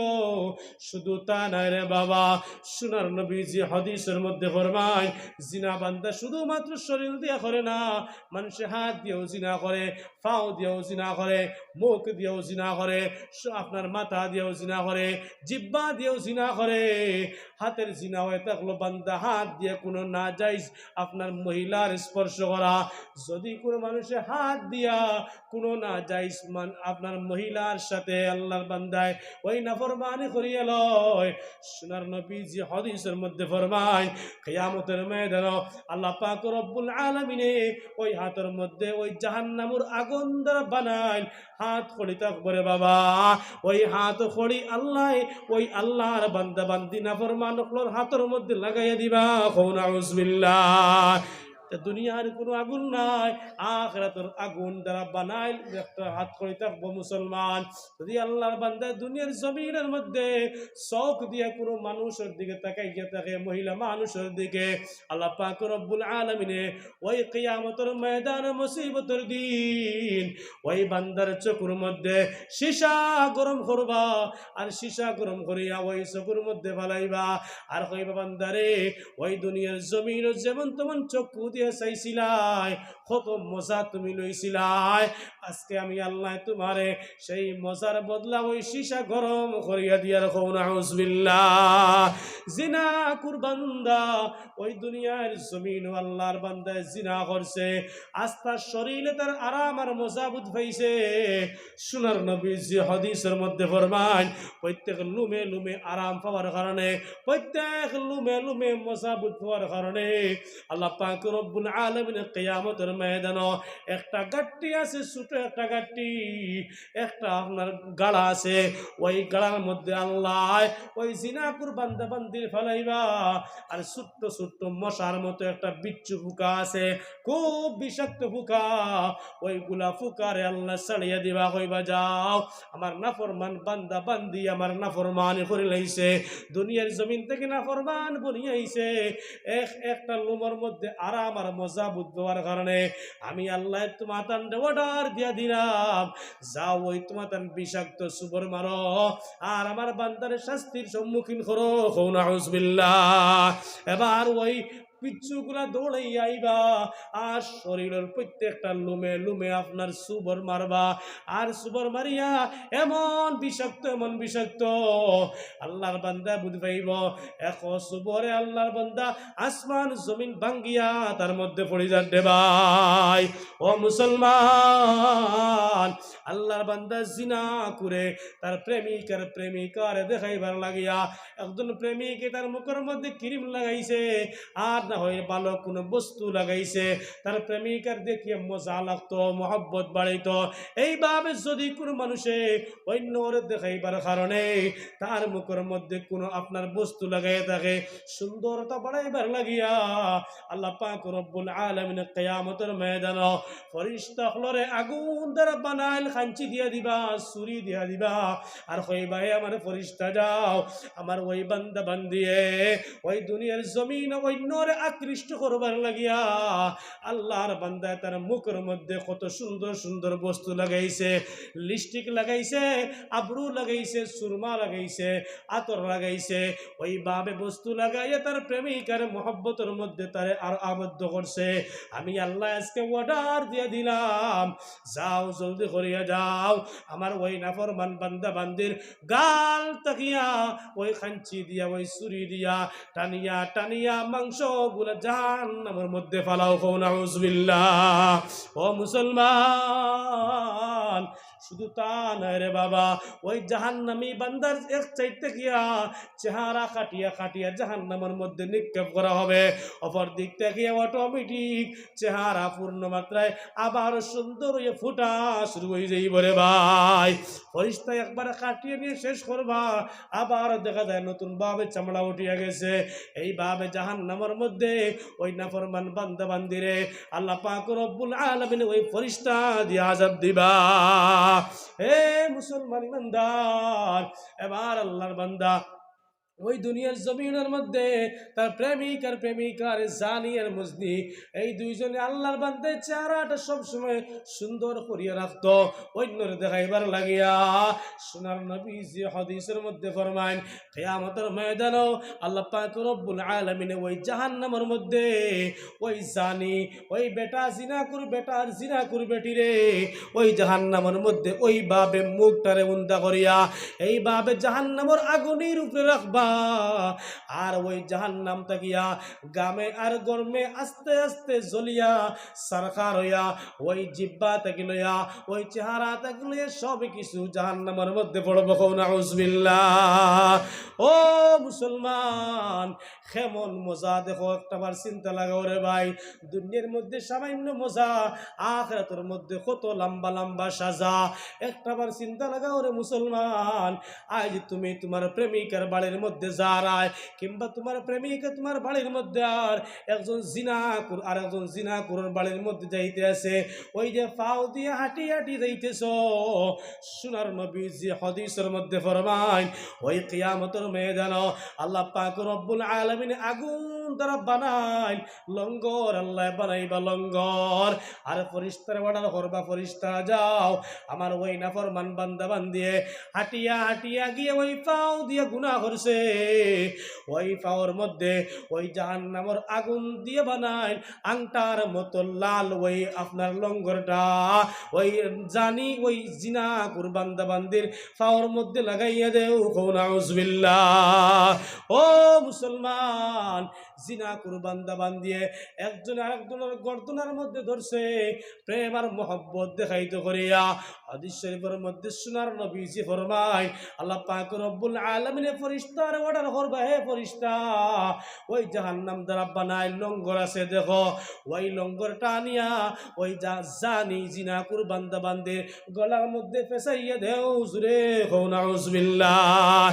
শুধু তা নয় রে বাবা, সোনার নবীজি হাদিসের মধ্যে ফরমায়, জিনা বান্দা শুধুমাত্র শরীর দিয়া করে না, মানুষে হাত দিয়েও জিনা করে, পাও দিয়েও জিনা করে, মুখ দিয়েও জিনা করে, স-, আপনার মাথা দিয়েও জিনা করে, জিব্বা দিয়েও জিনা করে। হাতের জিনা হয়ে থাকলো বান্দা হাত দিয়ে কোনো নাজাইজ আপনার মহিলার স্পর্শ করা। যদি কোনো মানুষে হাত দিয়া কোনো নাজাইজ মান-, আপনার মহিলার সাথে আল্লাহর বান্দায় ওই নাফরমানি করিয়া লয়, সোনার নবীজি হাদিসের মধ্যে ফরমায়, কিয়ামতের ময়দানে আল্লাহ পাক রব্বুল আলামিনে ওই হাতর মধ্যে ওই জাহান্নামর আগুন দ্বারা বানাইল হাত কড়ি থাকবো রে বাবা। ওই হাত কড়ি আল্লাহ, ওই আল্লাহর বান্দা বান্দি নাফরমান অকলর হাতর মধ্যে লাগাইয়া দিবা। কও নাউজুবিল্লাহ। তে দুনিয়ার কোনো আগুন নাই, আখিরাতর আগুন দ্বারা বানাইল একটা হাত কড়ি থাকবো মুসলমান। যদি আল্লাহর বান্দা দুনিয়ার জমিনের মধ্যে চোখ দিয়া কোনো মানুষের দিকে তাকাইয়া থাকে, মহিলা মানুষের দিকে, আল্লাহ পাক রব্বুল আলামিনে ওই কিয়ামতের ময়দানে মুসিবতের দিন ওই বান্দার চকুর মধ্যে সীসা গরম করবা, আর সীসা গরম করিয়া ওই চকুর মধ্যে ফালাইবা, আর কইবা, "বান্দারে, ওই দুনিয়ার জমিনও যেমন তেমন চক্ষু দিয়া চাইছিলায়, কত মজা তুমি লইছিলায়, আজকে আমি আল্লাহ তোমারে সেই মজার বদলা ওই সীসা গরম করিয়া দিয়ার।" কও নাউজুবিল্লাহ। জিনাকুর বান্দা, ওই দুনিয়ার জমিনও আল্লাহর বান্দায় জিনা করছে, আস্তা শরীরে তার আরাম আর মজা বুঝ পাইছে। সোনার নবীজি হাদিসের মধ্যে ফরমায়, প্রত্যেক লুমে লুমে আরাম পাওয়ার কারণে, প্রত্যেক লুমে লুমে মজা বুঝ পাওয়ার কারণে আল্লাহ পাক রব্বুল আলামিন কিয়ামতের ময়দানে একটা গাট্টি আছে, ছোট একটা গাট্টি, একটা আপনার গাড়া আছে, ওই গাড়ার মধ্যে আল্লাহ ওই জিনাকুর বান্দা বান্দির ফালাইবা। আর ছোট্ট ছোট্ট মশার মতো একটা বিচ্ছু পোকা আছে, খুব বিষাক্ত পোকা, ওইগুলা পোকারে আল্লাহ ছাড়িয়া দিবা, কইবা, "যাও, আমার নাফরমান বান্দা বান্দি আমার নাফরমানি করি লাইছে, দুনিয়ার জমিন থেকে নাফরমান বনিয়া আইছে, এক একটা লুমর মধ্যে আরাম আর মজা বুঝ পাওয়ার কারণে আমি আল্লাহ তোমাতানরে অর্ডার দিয়া দিলাম, যাও ওই তোমাতান বিষাক্ত সুবর মারো, আর আমার বান্দারে শাস্তির সম্মুখীন করো।" কও নাউজুবিল্লাহ। এবার ওই বিচ্ছুগুলা দৌড়াইয়া আইবা, আর শরীরের প্রত্যেকটা লুমে লুমে আপনার সুবর মারবা, আর সুবর মারিয়া এমন বিষাক্ত, এমন বিষাক্ত, আল্লাহর বান্দা বুঝ পাইব, এক সুবরে আল্লাহর বান্দা আসমান জমিন ভাঙ্গিয়া তার মধ্যে পড়ি যার রে ভাই। ও মুসলমান, আল্লাহর বান্দা জিনা করে তার প্রেমিকার প্রেমিকারে দেখাইবার লাগিয়া একজন প্রেমিকে তার মুখের মধ্যে ক্রিম লাগাইছে, আর না হয় ভালো কোনো বস্তু লাগাইছে, তার প্রেমিকার দেখিয়া মজা লাগতো, মহব্বত বাড়াইতো। এইভাবে যদি কোনো মানুষে অন্যরে দেখাইবার কারণে তার মুখের মধ্যে কোনো আপনার বস্তু লাগাইয়া থাকে, সুন্দরতা বাড়াইবার লাগিয়া, আল্লাহ পাক রব্বুল আলামিন কিয়ামতের ময়দানে ফেরেশতা অকলরে আগুন দ্বারা বানাইল, খাঞ্চি দিয়া দিবা, ছুরি দিয়া দিবা, আর কইবা, "এ আমার ফেরেশতা যাও, আমার ওই বান্দা বান্দিয়ে ওই দুনিয়ার জমিন অন্যরে আকৃষ্ট করবার লাগিয়া আল্লাহর বান্দায় তার মুখর মধ্যে কত সুন্দর সুন্দর বস্তু লাগাইছে, লিপস্টিক লাগাইছে, আবরু লাগাইছে, সুরমা লাগাইছে, আতর লাগাইছে। ওইভাবে বস্তু লাগাইয়া তার প্রেমিকার মহব্বতর মধ্যে তারে আর আবদ্ধ করছে। আমি আল্লাহ আজকে অর্ডার দিয়া দিলাম, যাও, জলদি করিয়া যাও, আমার ওই নাফরমান বান্দা বান্দির গাল থাকিয়া ওই খাঞ্চি দিয়া, ওই ছুরি দিয়া টানিয়া টানিয়া মাংসগুলা জাহান্নামর মধ্যে ফালাও। কও নাউজুবিল্লাহ। ও মুসলমান, শুধু তা নয় রে বাবা, ওই জাহান্নামী বান্দার এক সাইড থাকিয়া চেহারা কাটিয়া কাটিয়া জাহান্নামর মধ্যে নিক্ষেপ করা হবে, অপর দিক থাকিয়া অটোমেটিক চেহারা পূর্ণ মাত্রায় আবার সুন্দর হইয়া ফুটা শুরু হয়ে যাইব রে ভাই। ফরিস্তা একবার কাটিয়ে নিয়ে শেষ করবা, আবার দেখা যায় নতুন ভাবে চামড়া উঠিয়া গেছে। এইভাবে জাহান্নামর মধ্যে ওই নাফরমান বান্দা বান্দিরে আল্লাহ পাক রব্বুল আলামিন ওই ফরিস্তা দিয়ে আযাব দিবা। হে মুসলমান ইমানদার, এবার আল্লাহর বান্দা ওই দুনিয়ার জমিনের মধ্যে তার প্রেমিক আর প্রেমিকার জানি আর মজনি, এই দুইজনে আল্লাহর বান্দার চেহারাটা সবসময় সুন্দর করিয়া রাখতো, অন্যরে দেখাইবার লাগিয়া। সোনার নবী যে হাদিসের মধ্যে ফরমাইন, কিয়ামতের ময়দানও আল্লাহ পাক রব্বুল আলামিনে ওই জাহান্নামর মধ্যে ওই জানি, ওই বেটা জিনাকুর বেটার জিনাকুর বেটিরে ওই জাহান্নামর মধ্যে ওইভাবে মুখটারে উন্দা করিয়া এইভাবে জাহান্নামর আগুনের উপরে রাখবা। আর ওই জাহান্নাম থাকিয়া গামে আর গরমে আস্তে আস্তে জ্বলিয়া সারখার হইয়া ওই জিব্বা থাকি লইয়া ওই চেহারা থাকি লইয়া সব কিছু জাহান্নামর মধ্যে পড়বো। কও নাউজুবিল্লাহ। ও মুসলমান, কেমন মজা দেখো, একটাবার চিন্তা লাগাও রে ভাই। দুনিয়ার মধ্যে সামান্য মজা, আখিরাতর মধ্যে কত লম্বা লম্বা সাজা। একটাবার চিন্তা লাগাও রে মুসলমান, আইজ তুমি তোমার প্রেমিকার বাড়ির মধ্যে যারায়, কিংবা তোমার প্রেমিকা তোমার বাড়ির মধ্যে আর একজন জিনাকুর, আর একজন জিনাকুরর বাড়ির মধ্যে যাইতে আছে, ওই যে পাও দিয়া হাঁটি হাঁটি যাইতেছ, সোনার নবী যে হাদিসর মধ্যে ফরমাইন, ওই কিয়ামতর ময়দানও আল্লাহ পাক রব্বুল আলামিন আগুন দ্বারা বানাইন, লঙ্গর আল্লাহ বানাইবা লঙ্গর। আর ফরিস্তারে অর্ডার করবা, ফরিস্তা যাও, আমার ওই নাফরমান বান্দা বান্দিয়ে হাঁটিয়া হাঁটিয়া গিয়া ওই পাও দিয়া গুনা করছে, ওই পাওর মধ্যে ওই জাহান্নামর আগুন দিয়ে বানাইন আংটার মতো লাল ওই আপনার লঙ্গরটা, ওই জানি ওই জিনাকুর বান্দা বান্দির পাওর মধ্যে লাগাইয়া দেও। কও নাউজুবিল্লাহ। ও মুসলমান, জিনাকুর বান্দা বান্দিয়ে একজন আরেকজনের গর্দনার মধ্যে ধরছে, প্রেম আর মহব্বত দেখাইতে করিয়া। হাদিস শরীফের মধ্যে সোনার নবীজি ফরমাইন, আল্লাহ পাক রব্বুল আলামিনে ফরিস্তারে অর্ডার করবা, হে ফরিস্তা, ওই জাহান্নাম দ্বারা বানাইন লঙ্গর আছে দেখো, ওই লঙ্গরটা আনিয়া ওই জা-, জানি জিনাকুর বান্দা বান্দির গলার মধ্যে ফেসাইয়া দেও। জুরে কও নাউজুবিল্লাহ।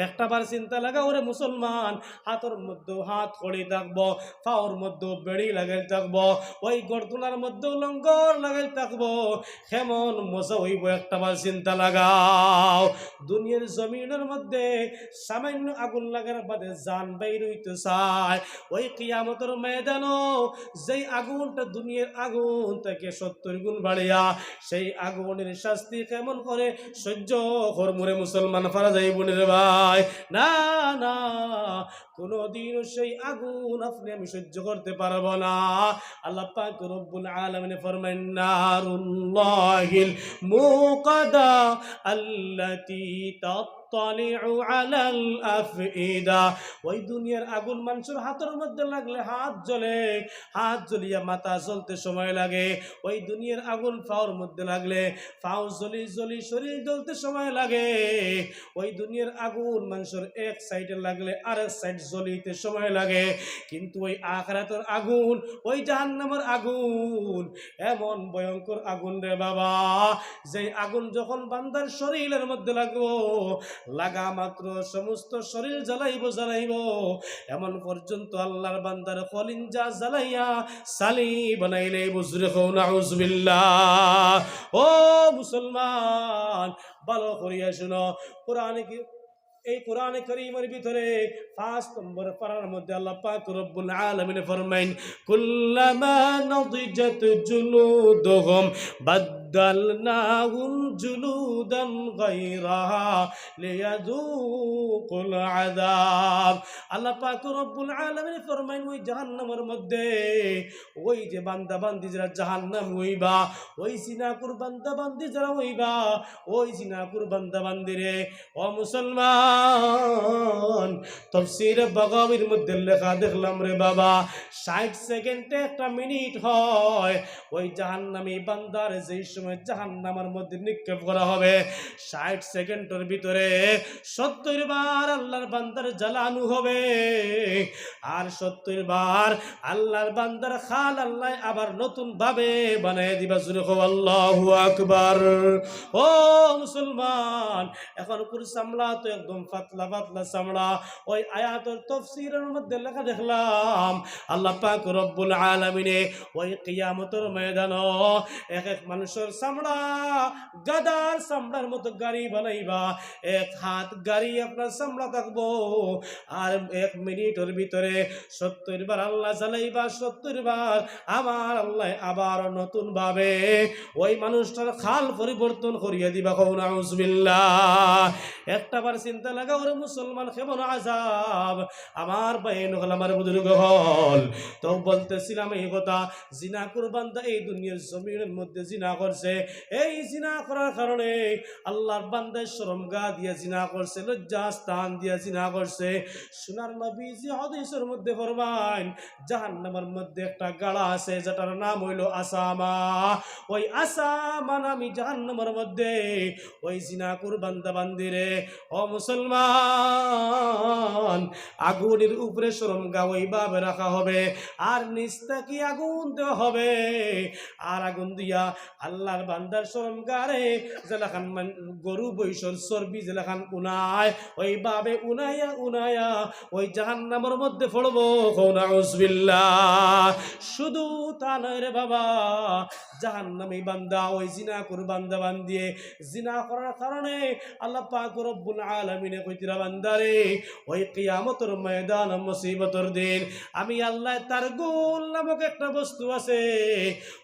একটাবার চিন্তা লাগাও রে মুসলমান, হাতর মধ্যে হাত কড়ি থাকবো, পাওর মধ্যে বেড়ি লাগাইল থাকবো, ওই গর্দনার মধ্যে লঙ্গর লাগাইল থাকবো। কেমন মজা হইব, একটাবার চিন্তা লাগাও। দুনিয়ার জমিনের মধ্যে সামান্য আগুন লাগার বাদে জান বাইর হইতে চায়, ওই কিয়ামতর ময়দানও যেই আগুনটা দুনিয়ার আগুন থেকে সত্তর গুণ বাড়িয়া, সেই আগুনের শাস্তি কেমন করে সহ্য করমু রে মুসলমান, পারা যাইব নি রে ভাই? না, না, কোনোদিনও সেই আগুন আপনি আমি সহ্য করতে পারবো না। আল্লাহ পাক রব্বুল আলামিন ফরমাইন, নারুল্লাহিল মুকাদা আল্লাতী তাত্তালিউ আলাল আফইদা। ওই দুনিয়ার আগুন মানুষের হাতের মধ্যে লাগলে হাত জ্বলে, হাত জ্বলিয়া মাথা জ্বলতে সময় লাগে। ওই দুনিয়ার আগুন পাওর মধ্যে লাগলে পাও জ্বলি জ্বলি শরীর জ্বলতে সময় লাগে। ওই দুনিয়ার আগুন মানুষের এক সাইডে লাগলে আরেক সাইড জ্বলিতে সময় লাগে, কিন্তু ওই আখিরাতের আগুন, ওই জাহান্নামের আগুন এমন ভয়ঙ্কর আগুন রে বাবা, যে আগুন যখন বান্দার শরীরের মধ্যে লাগবো, লাগা মাত্র সমস্ত শরীর জ্বালাইবো, জ্বালাইবো, এমন পর্যন্ত আল্লাহর বান্দার কলিঞ্জা জ্বালাইয়া ছালি বানাইলে বুঝরে কও নাউজুবিল্লাহ। ও মুসলমান, ভালো করিয়া শুনো, কোরআনে কি এই কোরআনে করিমের ভিতরে পাঁচ নম্বর পারার মধ্যে আল্লাহ পাক রব্বুল আলামিন ফরমাইন, "কুল্লামা নাদিজাত জুলুদুহুম বাদদালনাহুম জুলুদান গায়রাহা লিয়াযুকুল আযাব।" আল্লাহ পাক রব্বুল আলামিন ফরমাইন, ওই জাহান্নামের মধ্যে ওই যে বান্দা বান্দি যারা জাহান্নামী হইবা, ওই জিনাকুর বান্দা বান্দি যারা হইবা, ওই জিনাকুর বান্দা বান্দিরে, ও মুসলমান, তফসিরে বাগাবীর মধ্যে লেখা দেখলাম রে বাবা, ষাট সেকেন্ডে একটা মিনিট হয়। ওই জাহান্নামী বান্দারে যেই সময় জাহান্নামের মধ্যে নিক্ষেপ করা হবে, ষাট সেকেন্ডের ভিতরে সত্তর বার আল্লাহর বান্দার জ্বালানো হবে, আর সত্তর বার আল্লাহর বান্দার খাল আল্লাহ আবার নতুন ভাবে বানাই দিবা। জোরে কও, "আল্লাহু আকবার।" ও মুসলমান, এখন কুর চামড়া তো একদম পাতলা পাতলা চামড়া। ওই আয়াতর তফসিরের মধ্যে লেখা দেখলাম, আল্লাহ পাক রব্বুল আলামিনে ওই কিয়ামতর ময়দানো এক এক মানুষের চামড়া গাধার চামড়ার মতো গাড়ি বানাইবা। এক হাত গাড়ি আপনার চামড়া থাকবো, আর এক মিনিটের ভিতরে সত্তর বার আল্লাহ জ্বালাইবা, সত্তর বার আমার আল্লাহ আবার নতুন ভাবে ওই মানুষটার খাল পরিবর্তন করিয়া দিবা। কও নাউজুবিল্লাহ। একটা বার চিন্তা লাগাও রে মুসলমান, কেমন আযাব। আমার ভাই নকল, আমার বুজুর্গ হল, তো বলতেছিলাম এই কথা, জিনাকুর বান্দা এই দুনিয়ার জমিনের মধ্যে জিনা করছে, এই জিনা করার কারণে আল্লাহর বান্দায় শরমগাহ দিয়া জিনা করছে, লজ্জা স্থান দিয়া জিনা করছে। সোনার নবীজি হাদিসের মধ্যে ফরমাইন, জাহান্নামের মধ্যে একটা গাড়া আছে যেটার নাম হইল আসামা। ওই আসামা নামী জাহান্নামের মধ্যে ওই জিনাকুর বান্দা বান্দিরে, ও মুসলমান, আগুনের উপরে শরমগাহ ওইভাবে রাখা হবে, আর নিচ থাকি আগুন দেওয়া হবে, আর আগুন দিয়া আল্লাহর বান্দার শরমগাহরে যেলাখান মান-, গরু বৈশর চর্বি যেলাখান উনায়, ওইভাবে উনাইয়া উনাইয়া ওই জাহান্নামের মধ্যে পড়বো। কও নাউজুবিল্লাহ। শুধু তা নয় রে বাবা, জাহান্নামী বান্দা, ওই জিনাকুর বান্দা বান্দিয়ে জিনা করার কারণে আল্লাহ পাক রব্বুল আলামিনে কইতরা, বান্দারে, ওই কিয়ামতর ময়দান মুসিবতর দিন আমি আল্লাহ তারগুল নামক একটা বস্তু আছে,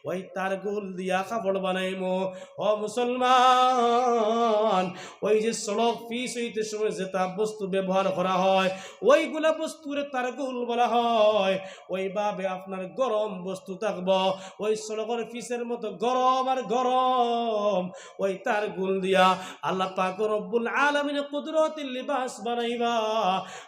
ওই তারগুল দিয়া কাপড় বানাইমু। ও মুসলমান, ওই যে সড়ক পিচ হইতে সময় যেটা বস্তু ব্যবহার করা হয়, ওইগুলা বস্তুরে তারগুল বলা হয়। ওইভাবে আপনার গরম বস্তু থাকবো, ওই সড়কর পিচের মতো গরম আর গরম। ওই তারগুল দিয়া আল্লাহ পাক রব্বুল আলামিনে কুদরতি লিবাস বানাইবা,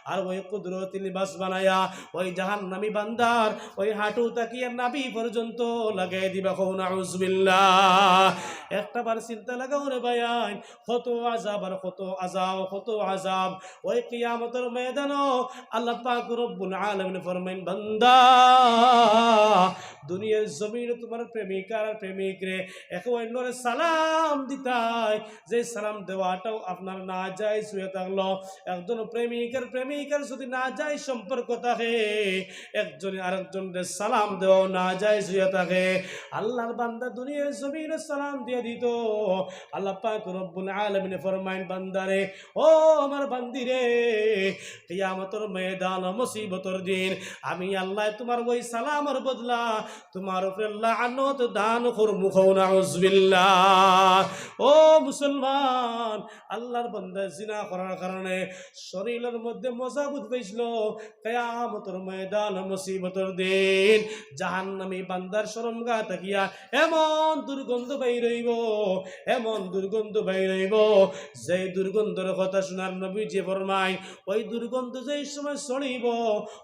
আর ওই কুদরতি লিবাস বানাইয়া ওই জাহান্নামী বান্দার ওই হাঁটু থাকিয়া নাভি পর্যন্ত লাগাই দিবা। কও নাউজুবিল্লাহ। একটা বার চিন্তা লাগাও রে ভাইয়াইন, কত আযাব আর কত আযাব, কত আযাব। ওই কিয়ামতর ময়দানো আল্লাহ পাক রব্বুল আলামিন ফরমাইন, বান্দা, দুনিয়ার জমিনে তোমার প্রেমিকার প্রেমিকরে একে অন্যরে সালাম দিতায়, যে সালাম দেওয়াটাও আপনার নাজায়েজ হইয়া থাকলো। একজন প্রেমিকার প্রেমিকার যদি নাজায়েজ সম্পর্ক থাকে, একজনে আরেকজনরে সালাম দেওয়াও নাজায়েজ হইয়া থাকে। আল্লাহর বান্দা দুনিয়ার জমিনে সালাম দিয়া দিত, আল্লাহ পাক রব্বুল আলামিনে ফরমাইন, বান্দারে, ও আমার বান্দিরে, কিয়ামতর ময়দান মুসিবতর দিন আমি আল্লাহ তোমার ওই সালামর বদলা তোমার উপরে লানত দান করমু। কও নাউজুবিল্লাহ। ও মুসলমান, আল্লাহর বান্দা জিনা করার কারণে শরীরের মধ্যে মজা বুঝ পাইছিল, কিয়ামতর ময়দান মুসিবতর দিন জাহান্নামী বান্দার শরমগাহ থাকিয়া এমন দুর্গন্ধ বাইর হইব, এমন দুর্গন্ধ বাইর হইব, যেই দুর্গন্ধর কথা সোনার নবীজি ফরমাইন, ওই দুর্গন্ধ যেই সময় ছড়িব,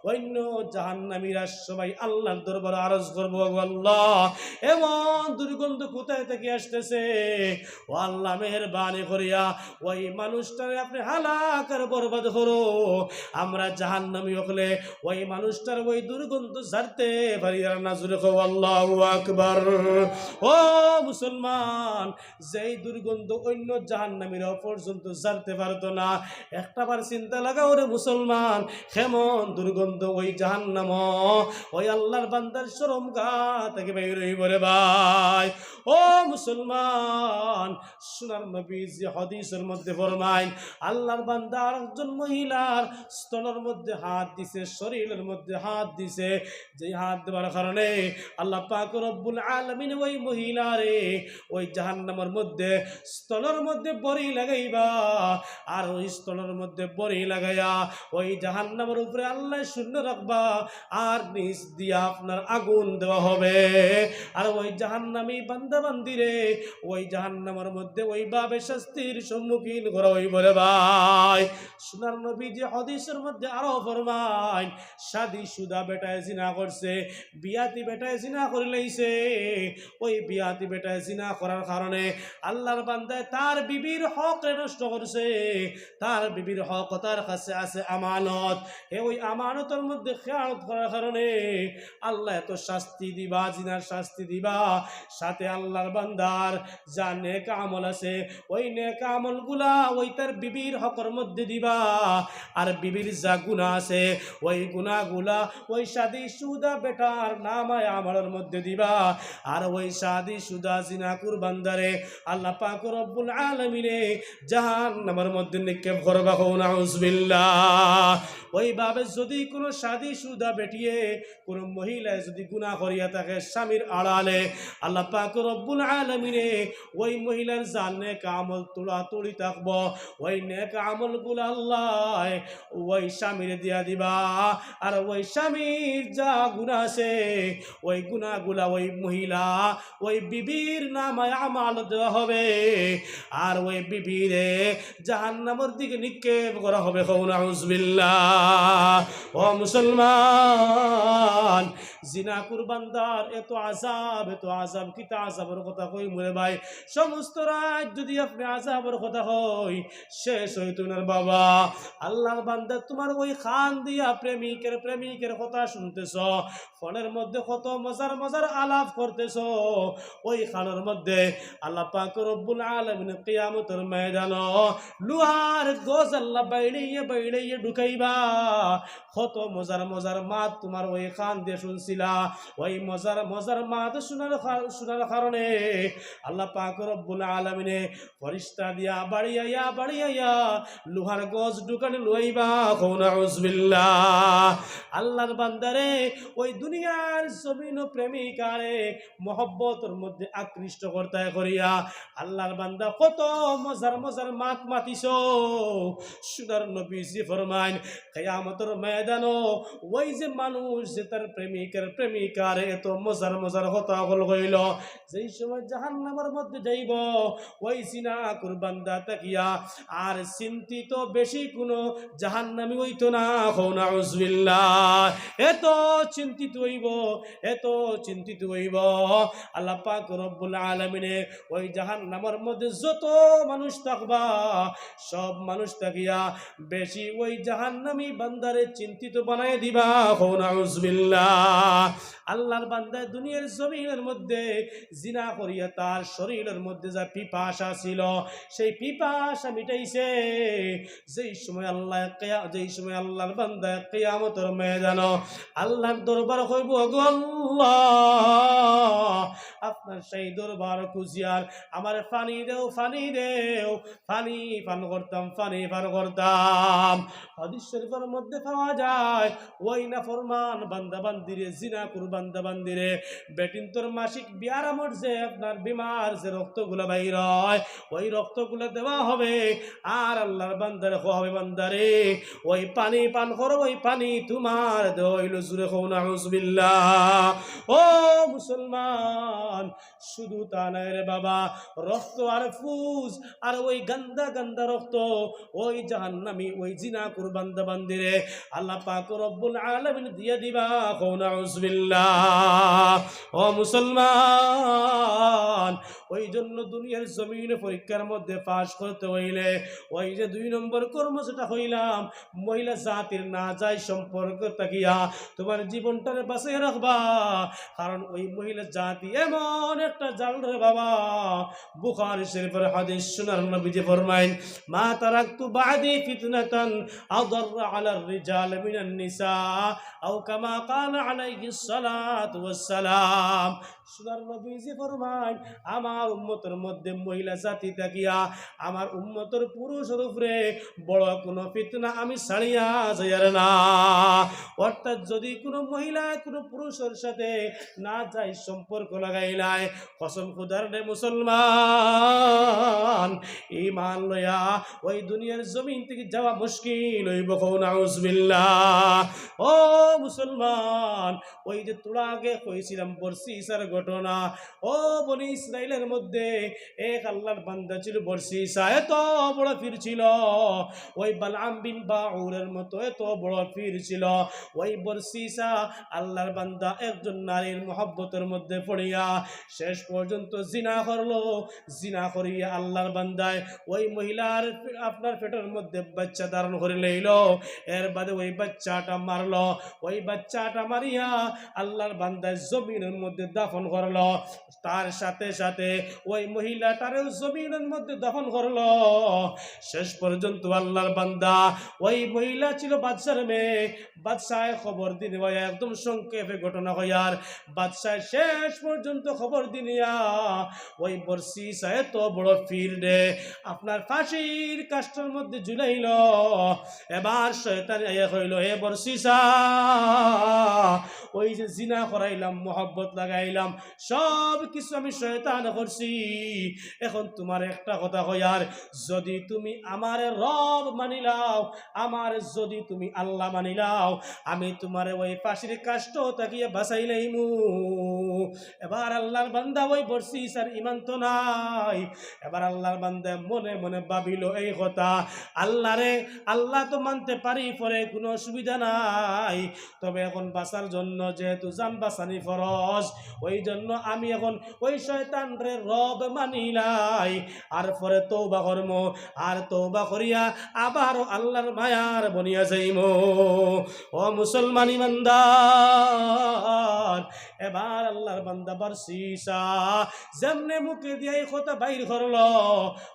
অন্য জাহান্নামীরা সবাই আল্লাহর দরবারে আরজ করবো, "ও আল্লাহ, এমন দুর্গন্ধ কোথায় থেকে আসতেছে? ও আল্লাহ, মেহেরবানি করিয়া ওই মানুষটারে আপনি হালাক আর বরবাদ করো।" আমরা জাহান্নামী হকলে ওই মানুষটার ওই দুর্গন্ধ ছাড়তে পারি আর না। জোরে কও, "আল্লাহু আকবার।" ও মুসলমান, যেই দুর্গন্ধ অন্য জাহান্নামীরাও পর্যন্ত ছাড়তে পারতো না। একটাবার চিন্তা লাগাও রে মুসলমান, কেমন দুর্গন্ধ ওই জাহান্নাম, ওই আল্লাহর বান্দার শরমগাহ থাকি বাইর অইবো রে ভাই। ও মুসলমান, সোনার নবীজি হাদিসর মধ্যে ফরমাইন, আল্লাহর বান্দা আরেকজন মহিলার স্তনর মধ্যে হাত দিছে, শরীলর মধ্যে হাত দিছে, যেই হাত দেওয়ার কারণে আল্লাহ পাক রব্বুল আলামিন ওই মহিলারে ওই জাহান্নামর মধ্যে স্তনর মধ্যে বড়ি লাগাইবা, আর ওই স্তনর মধ্যে বড়ি লাগাইয়া ওই জাহান্নামর উপরে আল্লাহ শূন্য রাখবা, আর নিচ দিয়া আপনার আগুন দেওয়া হবে। আর ওই জাহান্নামী বান্দা বান্দিরে ওই জাহান্নামর মধ্যে ওইভাবে শাস্তির সম্মুখীন করা অইবো রে ভাই। সোনার নবীজি হাদিসর মধ্যে আরো ফরমাইন, শাদীশুদা বেটায় জিনা করছে, বিয়াতি বেটায় জিনা করিলাইছে, ওই বিয়াতি বেটায় জিনা করার কারণে আল্লাহর বান্দায় তার বিবির হকরে নষ্ট করছে। তার বিবির হক তার কাছে আছে আমানত, হে ওই আমানতর মধ্যে খেয়ানত করার কারণে আল্লায় এত শাস্তি দিবা, জিনার শাস্তি দিবা। সাথে আল্লাহর বান্দার যা নেক আমল আছে, ওই নেক আমলগুলা ওই তার বিবির হকর মধ্যে দিবা, আর বিবির যা গুনা আছে, ওই গুনাগুলা ওই শাদীশুদা বেটার নামায় আমলর মধ্যে দিবা, আর ওই শাদীশুদা জিনাকুর বান্দারে আল্লাহ পাক রব্বুল আলামিনে জাহান্নামর মধ্যে নিক্ষেপ করবা। কও নাউজুবিল্লাহ। ওইভাবে যদি কোনো শাদীশুদা বেটিয়ে, কোনো মহিলায় যদি গুনা করিয়া থাকে স্বামীর আড়ালে, আল্লাহ পাক রব্বুল আলামিনে ওই মহিলার যা নেক আমল তুড়াতুড়ি থাকবো, ওই নেক আমলগুলা আল্লায় ওই স্বামীরে দিয়া দিবা। আর ওই স্বামীর যা গুনা আছে, ওই গুনাগুলা ওই মহিলা ওই বিবির নামায় আমল দেওয়া হবে, আর ওই বিবিরে জাহান্নামর দিকে নিক্ষেপ করা হবে। কও নাউজুবিল্লাহ। ও মুসলমান, জিনাকুর বান্দার এত আযাব, এত আযাব, কিতা আযাবর কথা কইমু রে ভাই। সমস্ত রাইত যদি আপনে আযাবর কথা কই, শেষ অইতো নায় রে বাবা। আল্লাহর বান্দা, তুমার ওই কান দিয়া প্রেমিকের, প্রেমিকের কথা শুনতেছ, ফোনের মধ্যে কত মজার মজার আলাপ করতেছ, ওই কানর মধ্যে আল্লাহ পাক রব্বুল আলামিন কিয়ামতর ময়দানো লোহার গজ আল্লাহ বাইড়াইয়া বাইড়াইয়া ঢুকাইবা। কত মজার মজার মাত তুমার ওই কান দিয়া শুনছিলা, ওই মজার মজার মাত শুনার কার-, শুনার কারণে আল্লাহ পাক রব্বুল আলামিনে ফিরিস্তা দিয়া বাড়িয়াইয়া বাড়িয়াইয়া লোহার গজ ঢুকানি লইবা। কও নাউজুবিল্লাহ। আল্লাহর বান্দারে, ওই দুনিয়ার জমিনো প্রেমিকারে মহব্বতর মধ্যে আকৃষ্ট করতায় করিয়া আল্লাহর বান্দা কত মজার মজার মাত মাতিছ। সোনার নবীজি ফরমাইন, কিয়ামতর ময়দানো ওই যে মানুষ যে তার প্রেমিকার প্রেমিকারে এত মজার মজার কথা অকল কইল, যেই সময় জাহান্নামর মধ্যে যাইব, ওই জিনাকুর বান্দা থাকিয়া আর চিন্তিত বেশি কোনো জাহান্নামী অইতো না। কও নাউজুবিল্লাহ। এত চিন্তিত অইব, এত চিন্তিত অইব। আল্লাহ পাক রব্বুল আলামিনে ওই জাহান্নামর মধ্যে যত মানুষ থাকবা, সব মানুষ থাকিয়া বেশি ওই জাহান্নামী বান্দারে চিন্তিত বানাই দিবা। কও নাউজুবিল্লাহ। আল্লাহর বান্দায় দুনিয়ার জমিনের মধ্যে জিনা করিয়া তার শরীরের মধ্যে যা পিপাসা ছিল, সেই পিপাসা মিটাইছে। যেই সময় আল্লাহ কিয়া-, যেই সময় আল্লাহর বান্দায় কিয়ামতর ময়দানো আল্লাহর দরবার কইব, "ওগো আল্লাহ, আপনার সেই দরবার খুঁজিয়ার আমারে পানি দেও, পানি দেও।" পানি পান করতাম, পানি পান করতাম। হাদিস শরীফর মধ্যে পাওয়া যায়, ওই নাফরমান বান্দা বান্দিরে, জিনাকুর বান্দা বান্দিরে, বেটিন্তর মাসিক বিয়ারামর যে আপনার বিমার যে রক্তগুলা বাইর হয়, ওই রক্তগুলা দেওয়া হবে। আর আল্লাহর বান্দারে কওয়া হবে, "বান্দারে, ওই পানি পান করো, ওই পানি তুমার দেওয়া অইলো।" জুরে কও নাউজুবিল্লাহ। ও মুসলমান, শুধু তা নায় রে বাবা, রক্ত আর ফুজ আর ওই গান্দা গান্দা রক্ত, ওই জাহান্নামী, ওই জিনাকুর বান্দা বান্দিরে আল্লাহ পাক রব্বুল আলামিন দিয়া দিবা। কও না নাউজুবিল্লাহ। ও মুসলমান, ওই জন্য দুনিয়ার জমিনে পরীক্ষার মধ্যে পাশ করতে হইলে ওই যে দুই নম্বর কর্ম যেটা কইলাম, মহিলা জাতির নাজায়েজ সম্পর্ক থাকিয়া তোমার জীবনটারে বাঁচাইয়া রাখবা। কারণ ওই মহিলা জাতি এমন একটা জাল রে বাবা, বুখারী শরীফের হাদিস, সোনার নবীজি ফরমাইন, "মা তারাকতু বা'দি ফিতনাতান আদাররা আলার রিজাল মিনান নিসা", আও কামা ক্বালা আলাইহিস সালাতু ওয়াস সালাম। সোনার নবীজি ফরমাইন, আমার উম্মতর মধ্যে মহিলা জাতি থাকিয়া আমার উম্মতর পুরুষর উপরে বড় কোনো ফিতনা আমি ছাড়িয়া যাইয়ার না। অর্থাৎ যদি কোনো মহিলায় কোনো পুরুষর সাথে নাজায়েজ সম্পর্ক লাগাইলায়, কসম খুদার রে মুসলমান, ঈমান লইয়া ওই দুনিয়ার জমিন থাকি যাওয়া মুশকিল অইবো। কও নাউজুবিল্লাহ। ও মুসলমান, ওই যে থুড়া আগে কইছিলাম বরসিছার ঘটনা, ও বনি ইসরাইলের মধ্যে এক আল্লাহর বান্দা ছিল বরসিছা, এত বড় পীর ছিল। ওই বালাম বিন বাউরের মতো এত বড় পীর ছিল। ওই বরসিছা আল্লাহর বান্দা একজন নারীর মহব্বতের মধ্যে পড়িয়া শেষ পর্যন্ত জিনা করলো। জিনা করিয়া আল্লাহর বান্দায় ওই মহিলার পে-, আপনার পেটের মধ্যে বাচ্চা ধারণ করি লইল। এর বাদে ওই বাচ্চাটা মারলো। ওই বাচ্চাটা মারিয়া আল্লাহর বান্দায় জমিনের মধ্যে দাফন করলো। তার সাথে সাথে ওই মহিলাটারেও জমিনের মধ্যে দাফন করলো। শেষ পর্যন্ত আল্লাহর বান্দা, ওই মহিলা ছিল বাদশার মেয়ে, বাদশায় খবর দিন ভাই, একদম সংক্ষেপে ঘটনা কইয়ার। বাদশায় শেষ পর্যন্ত খবর দিনিয়া ওই বরসিছায় তো বড় পীর রে, আপনার ফাঁসির কাষ্ঠর মধ্যে ঝুলাইল। এবার শয়তান আইয়া কইল, "হে বরসিছা, ওই যে জিনা করাইলাম, মহব্বত লাগাইলাম, সব কিছু আমি শয়তান করছি। এখন তোমার একটা কথা কইয়ার, যদি তুমি আমারে রব মানিলাও, আমারে যদি তুমি আল্লাহ মানিলাও, আমি তোমারে ওই ফাঁসির কাষ্ঠ থাকিয়া বাঁচাইলাইমু।" এবার আল্লাহর বান্দা ওই বরসিছার ঈমান তো নাই। এবার আল্লাহর বান্দা মনে মনে ভাবিল এই কথা, "আল্লাহ রে, আল্লাহ তো মানতে পারি পরে, কোনো অসুবিধা নাই, তবে এখন বাঁচার জন্য যেহেতু জান বাঁচানি ফরজ, ওই জন্য আমি এখন ওই শয়তানরে রব মানিলাই, আর পরে তওবা করমু, আর তওবা করিয়া আবারও আল্লাহর মায়ার বনিয়া যাইমু।" ও মুসলমান ইমানদার, এবার আল্লাহর বান্দা বরসিছা যেমনে মুখে দিয়া এই কথা বাইর করলো,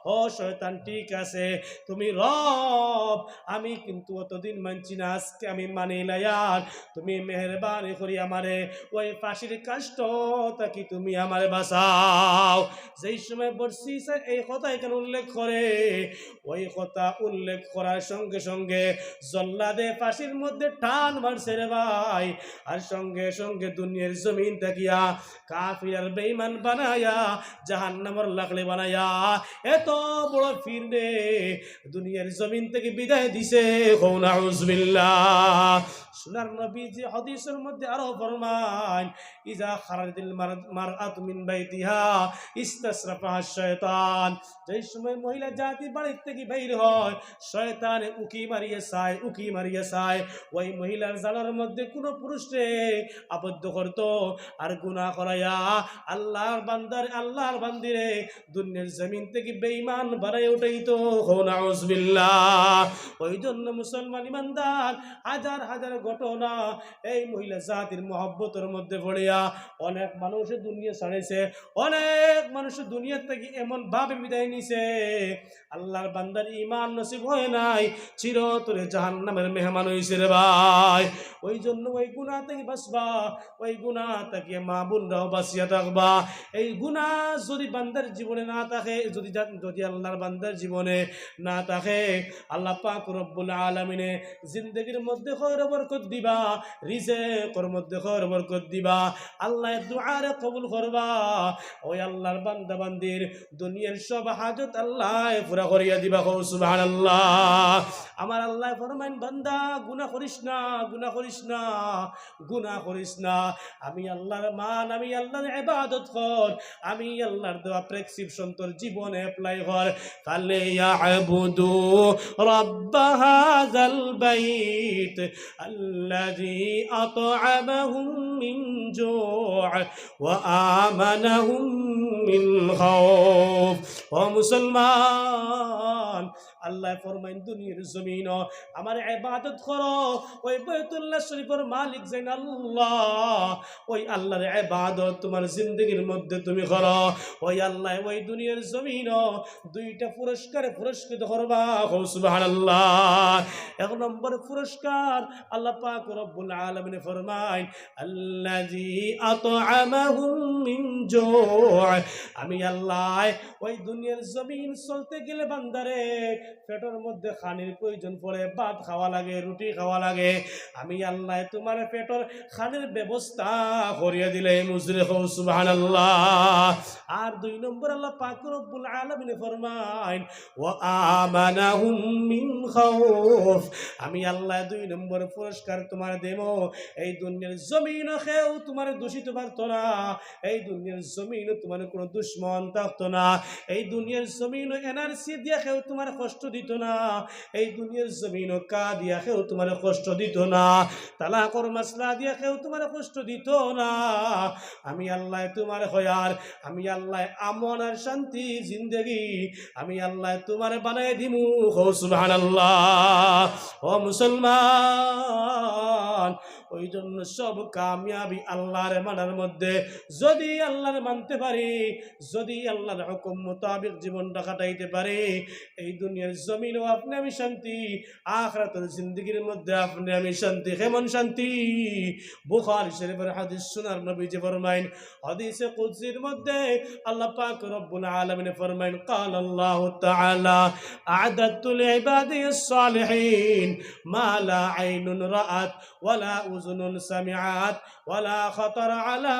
"ও শয়তান, ঠিক আছে, তুমি রব, আমি কিন্তু অতদিন মানছি না, আজকে আমি মানিলাইয়ার, তুমি মেহেরবানি করি আমারে ওই ফাঁসির কাষ্ঠ থাকি তুমি আমারে বাঁচাও।" যেই সময় বরসিছা এই কথা এখানে উল্লেখ করে, ওই কথা উল্লেখ করার সঙ্গে সঙ্গে জল্লাদে ফাঁসির মধ্যে টান মারছে রে ভাই, আর সঙ্গে সঙ্গে দুনিয়ার জমিন থাকিয়া কাফির আর বেঈমান বানায়া জাহান্নামর লাকড়ি বানায়া এত বড় পীর রে দুনিয়ার জমিন থাকি বিদায় দিছে। কও নাউজুবিল্লাহ। সোনার নবীজি হাদিসের মধ্যে আরো ফরমাইন, "ইজা খারাজাতিল মার-, মারআতু মিন বাইতিহা ইস্তাশরাফাহা শায়তান।" যেই সময় মহিলা জাতি বাড়ির থাকি বাইর হয়, শয়তানে উকি মারিয়া চায়, উকি মারিয়া চায়, ওই মহিলার জালের মধ্যে কোনো পুরুষরে আবদ্ধ করতো, আর গুনাহ করাইয়া আল্লাহর বান্দার, আল্লাহর বান্দিরে দুনিয়ার জমিন থাকি বেঈমান বানাই উঠাইতো। কও নাউজুবিল্লাহ। ওই জন্য মুসলমান ইমানদার, হাজার হাজার ঘটনা, এই মহিলা জাতির মহব্বতের মধ্যে পড়িয়া অনেক মানুষ দুনিয়া ছাড়িছে, অনেক মানুষ দুনিয়া থাকি এমন ভাবে বিদায় নিছে, আল্লাহর বান্দার ঈমান নসিব হয় নাই, চিরতরে জাহান্নামের মেহমান হইছে রে ভাই। ওই জন্য ওই গুনাহ থাকি বাঁচবা, ওই গুনাহ থাকি মা বোনরাও বাঁচিয়া থাকবা। এই গুনাহ যদি বান্দার জীবনে না থাকে, যদি জা-, যদি আল্লাহর বান্দার জীবনে না থাকে, আল্লাহ পাক রব্বুল আলামিনে জিন্দেগির মধ্যে খয়র বরকত দিবা, রিজেকর মধ্যে খয়র বরকত দিবা। আল্লাহ দুআরে কবুল করবা। ওই আল্লাহর বান্দা বান্দির দুনিয়ার সব হাজত আল্লাহ পুরা করিয়া দিবা। কও সুবহানাল্লাহ। আমার আল্লাহ ফরমাইন, "বান্দা, গুনাহ করিস না, গুনাহ করিস না, গুনাহ করিস না।" আমি আমি আল্লাহর মান, আমি আল্লাহর ইবাদত কর, আমি আল্লাহর দেওয়া প্রেসক্রিপশন তোর জীবনে অ্যাপ্লাই কর। فليعبدوا رب هذا البيت الذي أطعمهم من جوع وآمنهم من خوف। ও মুসলমান, আল্লাহ ফরমাইন, দুনিয়ার জমিন আমার ইবাদত করো, ওই বাইতুল্লাহ শরীফর মালিক যেইন আল্লাহ, ওই আল্লাহর ইবাদত তোমার জিন্দেগির মধ্যে তুমি করো, ওই আল্লাহ ওই দুনিয়ার জমিন দুইটা পুরস্কারে পুরস্কৃত করবা। কও সুবহানাল্লাহ। এক নম্বর পুরস্কার আল্লাহ পাক রব্বুল আলামিন ফরমাইন, الذي أطعمهم من جوع। আমি আল্লাহ ওই দুনিয়ার জমিন চলতে গেলে বান্দারে পেটর মধ্যে খানির প্রয়োজন পড়ে, ভাত খাওয়া লাগে, রুটি খাওয়া লাগে। আমি আল্লাহ তোমার পেটর খানির ব্যবস্থা করিয়া দিলে। মুজরে কও সুবহানাল্লাহ। আর দুই নম্বর আল্লাহ পাক রব্বুল আলামিন ফরমাইন, وآمنهم من خوف। আমি আল্লাহ দুই নম্বর পুরস্কার তোমার দেব। এই দুনিয়ার জমিনও কেউ তোমার দূষিত পারতো না, এই দুনিয়ার জমিনও তোমার কোনো দুশমন থাকতো না, এই দুনিয়ার জমিনও এনআরসি দিয়া কেউ তোমার কষ্ট দিত না, এই দুনিয়ার জমিনও কা দিয়া কেউ তোমার কষ্ট দিত না, তালাকর মাসলা দিয়া কেউ তোমার কষ্ট দিত না। আমি আল্লাহ তোমার হয়ার, আমি আল্লাহ আমন আর শান্তি জিন্দেগি আমি আল্লাহ তোমার বানাই দিমু। কও সুবহানাল্লাহ। ও মুসলমান, ওই জন্য সব কামিয়াবি আল্লাহর মানার মধ্যে। যদি আল্লাহর মানতে পারি, যদি আল্লাহর হুকুম মোতাবেক জীবনটা কাটাইতে পারি, এই দুনিয়ার জমিনও আপনি আমি শান্তি, আখিরাতের জিন্দেগির মধ্যে আপনি আমি শান্তি। কেমন শান্তি? বুখারী শরীফের হাদিস, সোনার নবীজি ফরমাইন, হাদিসে কুদসির মধ্যে আল্লাহ পাক রব্বুল আলামিন ফরমাইন, قال الله تعالى: أعددت لعبادي الصالحين ما لا عين رأت ولا أذن سمعت ولا خطر على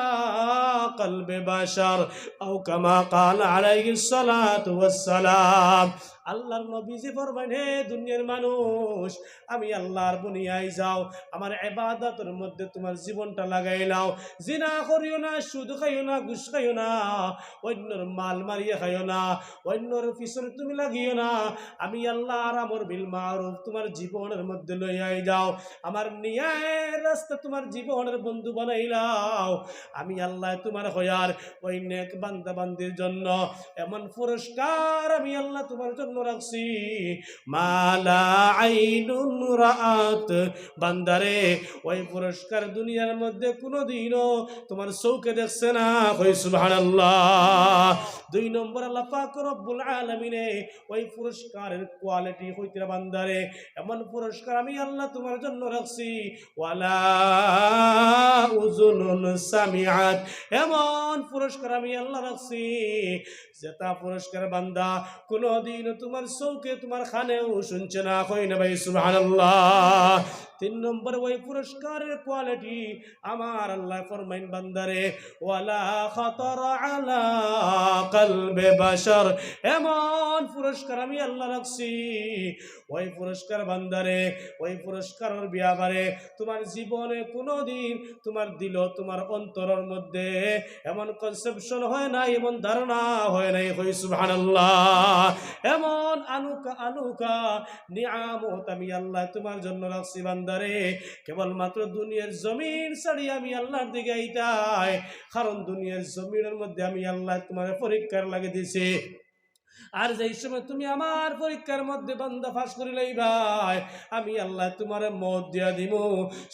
قلب بشر، أو كما قال عليه الصلاة والسلام। আল্লাহর নবীজি ফরমাইন, হে দুনিয়ার মানুষ, আমি আল্লাহর বনি আই যাও, আমার ইবাদতের মধ্যে তোমার জীবনটা লাগাই লাও। জিনা করিও না, সুদ খাইও না, ঘুষ খাইও না, অন্যর মাল মারিয়া খাইও না, অন্যর পিছনে তুমি লাগিও না। আমি আল্লাহর আমর বিল মারুফ তোমার জীবনের মধ্যে লইয়া আই যাও, আমার ন্যায়ের রাস্তা তোমার জীবনের বন্ধু বানাই লাও। আমি আল্লাহ তোমার হয়ার ওই নেক বান্দা বান্দির জন্য এমন পুরস্কার আমি আল্লাহ তোমার জন্য রাখছি, ما لا عين رأت। বান্দারে, ওই পুরস্কার দুনিয়ার মধ্যে কোনোদিনও তোমার চোখে দেখছে না। কই সুবহানাল্লাহ। দুই নম্বর, আল্লাহ পাক রব্বুল আলামিনে ওই পুরস্কারের কোয়ালিটি কইতরা, বান্দারে, এমন পুরস্কার আমি আল্লাহ তোমার জন্য রাখছি, ولا أذن سمعت, এমন পুরস্কার আমি আল্লাহ রাখছি, যেটা পুরস্কার বান্দা কোনোদিনও তোমার চোখে তোমার কানেও শুনছে না। কই না ভাই সুবহানাল্লাহ। তিন নম্বর, ওই পুরস্কারের কোয়ালিটি আমার আল্লাহ ফরমাইন, বান্দারে, ولا خطر على قلب بشر, এমন পুরস্কার আমি আল্লাহ রাখছি, ওই পুরস্কার বান্দারে, ওই পুরস্কারের ব্যাপারে তোমার জীবনে কোনোদিন তোমার দিল, তোমার অন্তরের মধ্যে এমন কনসেপশন হয় নাই, এমন ধারণা হয় নাই। কই সুবহানাল্লাহ। এমন আনুকা আনুকা নিয়ামত আমি আল্লাহ তোমার জন্য রাখছি, বান্দারে। কেবলমাত্র দুনিয়ার জমিন ছাড়ি আমি আল্লাহর দিকে আইতায়, কারণ দুনিয়ার জমিনের মধ্যে আমি আল্লাহ তোমার পরীক্ষার লাগি দিছি। আর যেই সময় তুমি আমার পরীক্ষার মধ্যে, বান্দা, পাশ করি লইবায়, আমি আল্লাহ তোমার মউত দিয়া দিমু।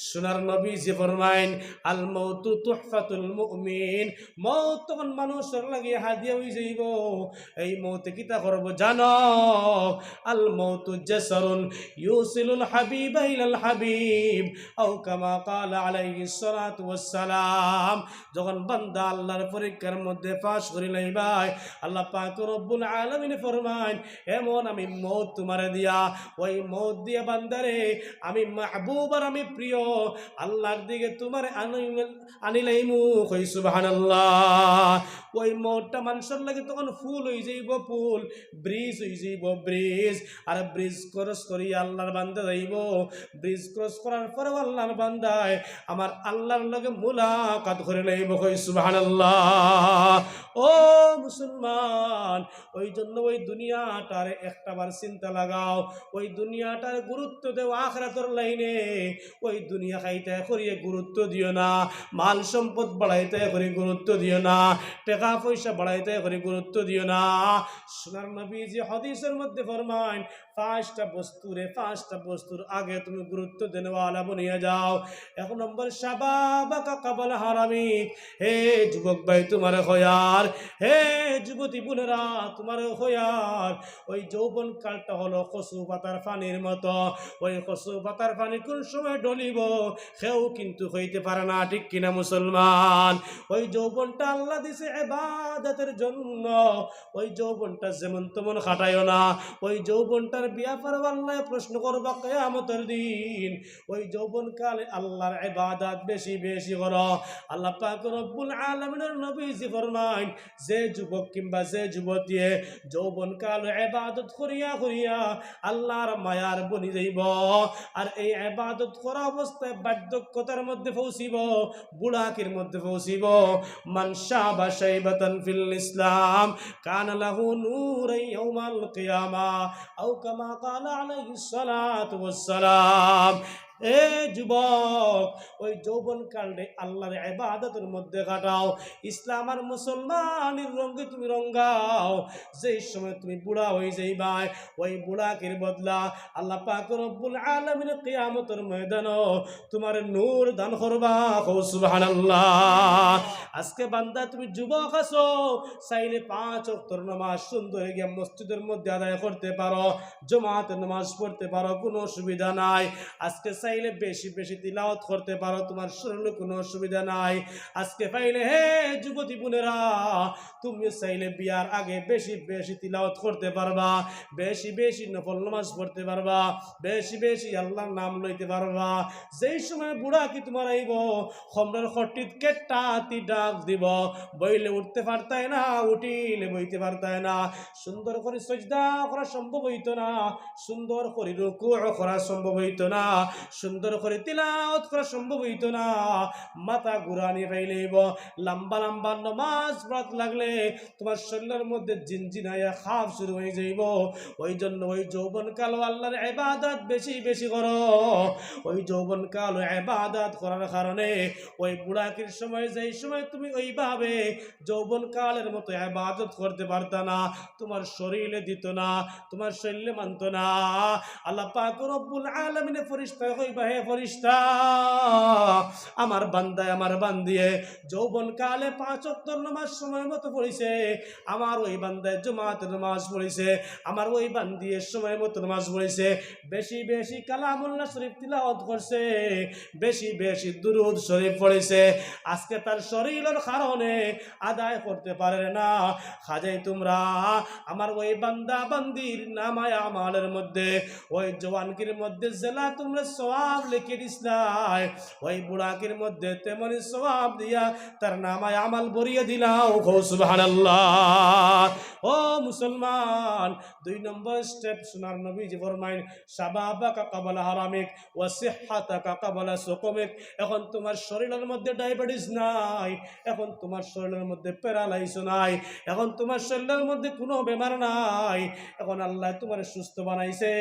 সোনার নবীজি ফরমাইন, الموت تحفة المؤمن। মউত তখন মানুষের লাগি হাদিয়া হই যাইব। এই মউতে কিতা করব জানো? الموت جسر يوصل الحبيب إلى الحبيب، أو كما قال عليه الصلاة والسلام। যখন বান্দা আল্লাহর পরীক্ষার মধ্যে পাশ করি লইবায়, আল্লাহ পাক রব্বুল আলামিন ফরমাইন, এমন আমি মউত তোমারে দিয়া, ওই মউত দিয়া, বান্দারে, আমি মাহবুব আর আমি প্রিয় আল্লাহর দিকে তোমারে আনি-, আনিলাইমু। কই সুবহানাল্লাহ। ওই মউতটা মানষর লাগি তখন পুল অইযাইবো, পুল, ব্রিজ অইযাইবো, ব্রিজ। আর ব্রিজ ক্রস করিয়া আল্লার বান্দা যাইবো। ব্রিজ ক্রস করার পরেও আল্লার বান্দায় আমার আল্লার লগে মুলাকাত করি লাইবো। কই সুবহানাল্লাহ। ও মুসলমান, ওই জন্য ওই দুনিয়াটারে একটা বার চিন্তা লাগাও, ওই দুনিয়াটার গুরুত্ব দেও আখিরাতর লাইনে। ওই দুনিয়া খাইতায় করিয়া গুরুত্ব দিও না, মাল সম্পদ বাড়াইতায় করি গুরুত্ব দিও না, টেকা পয়সা বাড়াইতায় করি গুরুত্ব দিও না। সোনার নবীজি হাদিসর মধ্যে ফরমাইন, পাঁচটা বস্তুরে, পাঁচটা বস্তুর আগে তুমি গুরুত্ব দেনেওয়ালা বনিয়া যাও। এক নম্বর, শাবাবাকা কাবলা হারামিক। হে যুবক ভাই, তুমারে কইয়ার, হে যুবতী বোনেরা, তুমারে কইয়ার, ওই যৌবন কালটা হলো কচু পাতার পানির মতো। ওই কচু পাতার পানি কোন সময় ঢলিবো, কেউ কিন্তু কইতে পারে না, ঠিক কিনা মুসলমান? ওই যৌবনটা আল্লায় দিছে ইবাদতের জন্য। ওই যৌবনটা যেমন তেমন কাটাইও না। ওই যৌবনটার ব্যাপারে আল্লায় প্রশ্ন করবা কিয়ামতের দিন। ওই যৌবনকালে আল্লার ইবাদত বেশি বেশি করো। আল্লাহ পাক রব্বুল আলামিনের নবীজি ফরমাইন, যে যুবক কিংবা যে যুবতীয়ে যৌবনকাল ইবাদত করিয়া করিয়া আল্লার মায়ার বনি যাইবো, আর এই ইবাদত করা অবস্থায় বার্ধক্যতার মধ্যে পৌঁছিবো, বুড়াকির মধ্যে পৌঁছিবো। মান শাবা শাইবাতান ফিল ইসলাম কানা লাহু নূরান ইয়াউমাল কিয়ামা, আও কামা ক্বালা আলাইহিস সালাতু ওয়াস সালাম। এ যুবক, ওই যৌবনকালরে আল্লার ইবাদতের মধ্যে কাটাও, ইসলাম আর মুসলমানের রঙে তুমি রঙাও। যেই সময় তুমি বুড়া অই যাইবায়, ওই বুড়াকির বদলা আল্লাহ পাক রব্বুল আলামিন কিয়ামতের ময়দানো তুমারে নূর দান করবা। কও সুবহানাল্লাহ। আজকে বান্দা তুমি যুবক আছো, চাইলে পাঁচ ওয়াক্তর নামাজ সুন্দর গিয়া মসজিদের মধ্যে আদায় করতে পারো, জমাতে নামাজ পড়তে পারো, কোনো অসুবিধা নাই। আজকে চাইলে বেশি বেশি তিলাওয়াত করতে পারো, তুমার শরীরে কোনো অসুবিধা নাই। আজকে পাইলে, হে যুবতী বোনেরা, তুমি চাইলে বিয়ার আগে বেশি বেশি তিলাওয়াত করতে পারবা, বেশি বেশি নফল নামাজ পড়তে পারবা, বেশি বেশি আল্লার নাম লইতে পারবা। যেই সময় বুড়াকি তুমার আইবো, কমরর খটিত কেট্টা আতি ডাক দিবো, বইলে উঠতে পারতায় না, উঠিলে বইতে পারতায় না, সুন্দর করি সজদা করা সম্ভব অইতো না, সুন্দর করি রুকু করা সম্ভব অইতো না, সুন্দর করি তিলাওয়াত করা সম্ভব অইতো না। মাথা ঘুরানি পাইলাইবো, লম্বা লম্বা নামাজ পড়াত লাগলে তুমার শরীলর মধ্যে জিনজিনাইয়া খাপ শুরু অই যাইবো। ওই জন্য ওই যৌবনকালো আল্লার ইবাদত বেশি বেশি করো। ওই যৌবনকালো ইবাদত করার কারণে ওই বুড়াকির সময়, যেই সময় তুমি ওইভাবে যৌবনকালের মতো ইবাদত করতে পারতা না, তুমার শরীরে দিত না, তুমার শরীরে মানতো না। আল্লাহ পাক রব্বুল আলামিনে ফিরিস্তায় কইবা, হে ফিরিস্তা, আমার বান্দায়, আমার বান্দিয়ে যৌবনকালে পাঁচ ওয়াক্তর নামাজ সময় মতো পড়ছে, আমার ওই বান্দায় জমাতে নামাজ পড়ছে, আমার ওই বান্দিয়ে সময় মতো নামাজ পড়ছে, বেশি বেশি কালামুল্লাহ শরীফ তিলাওয়াত করছে, বেশি বেশি দুরুদ শরীফ পড়ছে। আজকে তার শরীলর কারণে আদায় করতে পারে না। কাজেই তুমরা আমার ওই বান্দা বান্দির নামায় আমালের মধ্যে, ওই জওয়ানকির মধ্যে যেলা তুমরা সওয়াব লেখি দিছলায়, ওই বুড়াকির মধ্যে তেমনি সওয়াব দিয়া তার নামায় আমাল ভরিয়া দিলাও। কও সুবহানাল্লাহ। ও মুসলমান, দুই নম্বর স্টেপ সোনার নবীজি ফরমাইন, শাবাবাকা কাবলা হারামিক ওয়া সিহহাতাকা কাবলা সুকুমিক। এখন তুমার শরীলর মধ্যে ডায়াবেটিস নাই, এখন তুমার শরীলর মধ্যে প্যারালাইসিস নাই, এখন তুমার শরীলর মধ্যে কোনো বেমার নাই। এখন আল্লায় তুমারে সুস্থ বানাইছে।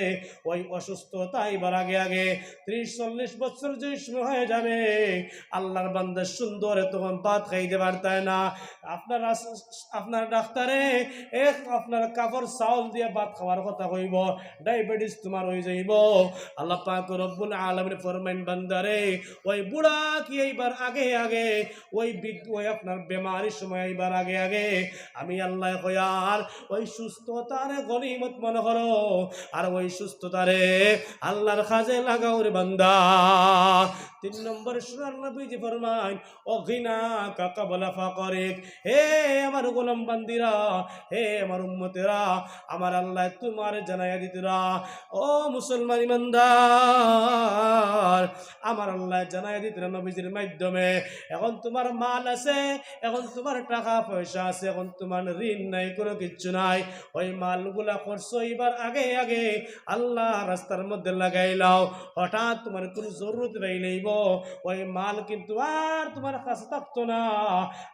ওই অসুস্থতা আইবার আগে আগে, ত্রিশ চল্লিশ বছর যে সময় হয়ে যাবে, আল্লার বান্দা সুন্দরে তখন ভাত খাইতে পারতায় না। আপনার রাস-, আপনার ডাক্তারে এক আপনার কাপড় চাউল দিয়া ভাত খাওয়ার কথা কইবো, ডায়াবেটিস তুমার অই যাইবো। আল্লাহ পাক রব্বুল আলামিন ফরমাইন, বান্দারে, ওই বুড়াকি আইবার আগে আগে, ওই বিদ-, ওই আপনার বেমারির সময় আইবার আগে আগে আমি আল্লায় কইয়ার ওই সুস্থতারে গনিমত মনে করো, আর ওই সুস্থতারে আল্লার কাজে লাগাও রে বান্দা। তিন নম্বর সোনার নবীজি ফরমাইন, "ও গিনা কা কাবলা ফাকরিক।" হে আমার গোলাম বান্দিরা, হে আমার উম্মতেরা, আমার আল্লাহ তোমারে জানাইয়া দিতরা, ও মুসলমান ইমানদার, আমার আল্লাহ জানাইয়া দিতরা নবীজির মাধ্যমে, এখন তোমার মাল আছে, এখন তোমার টাকা পয়সা আছে, এখন তোমার ঋণ নাই, কোনো কিচ্ছু নাই। ওই মালগুলা খরচ অইবার আগে আগে আল্লাহ রাস্তার মধ্যে লাগাইলাও। হঠাৎ তোমার কোনো জরুরত পাইলেইব, ওই মাল কিন্তু আর তোমার কাছে থাকতো না,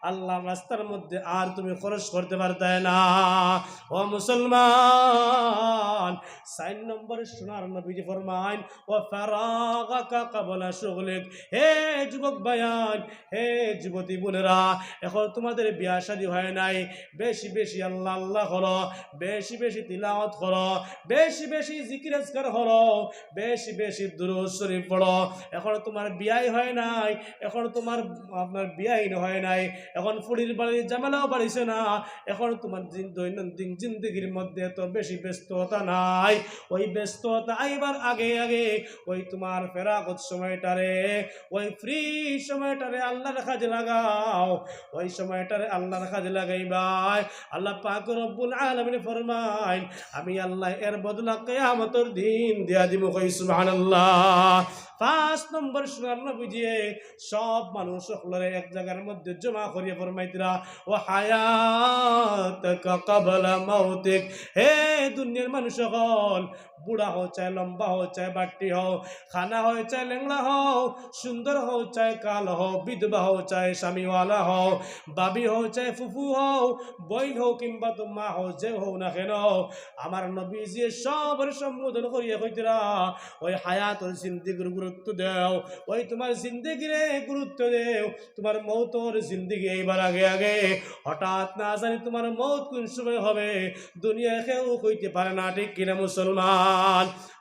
আল্লাহর রাস্তার মধ্যে আর তুমি খরচ করতে পারতায় না। ও মুসলমান, চার নম্বরে সোনার নবীজি ফরমাইন, "ও ফারাগাকা কাবলা শুগলিক।" হে যুবক ভাইয়াইন, হে যুবতী বোনেরা, এখন তোমাদের বিয়া শাদী হয় নাই, বেশি বেশি আল্লাহ আল্লাহ করো, বেশি বেশি তিলাওয়াত করো, বেশি বেশি জিকির আজকার করো, বেশি বেশি দুরূদ শরীফ পড়ো। এখন তোমার বিয়াই হয় নাই, এখন তোমার, আপনার বিয়াই হয় নাই, এখন ফুড়ির বাড়ির ঝামেলাও বাড়িছে না, এখন তোমার জিন-, দৈনন্দিন জিন্দেগির মধ্যে এত বেশি ব্যস্ততা নাই। ওই ব্যস্ততা আইবার আগে আগে ওই তোমার ফেরাগত সময়টারে, ওই ফ্রি সময়টারে আল্লাহর কাজে লাগাও, ওই সময়টারে আল্লাহর কাজে লাগাইবায়। আল্লাহ পাক রব্বুল আলামিন ফরমাইন, "আমি আল্লাহ এর বদলা কিয়ামতর দিন দিয়া দিমু।" কই সুবহানাল্লাহ। পাঁচ নম্বর সোনার নবীজিয়ে সব মানুষ সকলরে এক জাগার মধ্যে জমা করিয়া ফরমাইতরা, "ও হায়াতাকা কাবলা মাউতিক।" হে দুনিয়ার মানুষ সকল, বুড়া হও চাই, লম্বা হও চাই, বাট্টি হও, কানা হও চাই, লেংড়া হও, সুন্দর হও চাই, কাল হও, বিধবা হও চাই, স্বামীওয়ালা হও, ভাবি হও চাই, ফুফু হও, বইন হও কিংবা তো মা হও, যে হও না কেন, আমার নবীজিয়ে সবর সম্বোধন করিয়া কইতরা, ওই হায়াতর জিন্দেগির গুরুত্ব দেও, ওই তোমার জিন্দেগিরে গুরুত্ব দেও, তোমার মৌতর জিন্দেগি আইবার আগে আগে। হঠাৎ না জানি তোমার মৌত কোন সময় হবে, দুনিয়ার কেউ কইতে পারে না, ঠিক কিনা মুসলমান?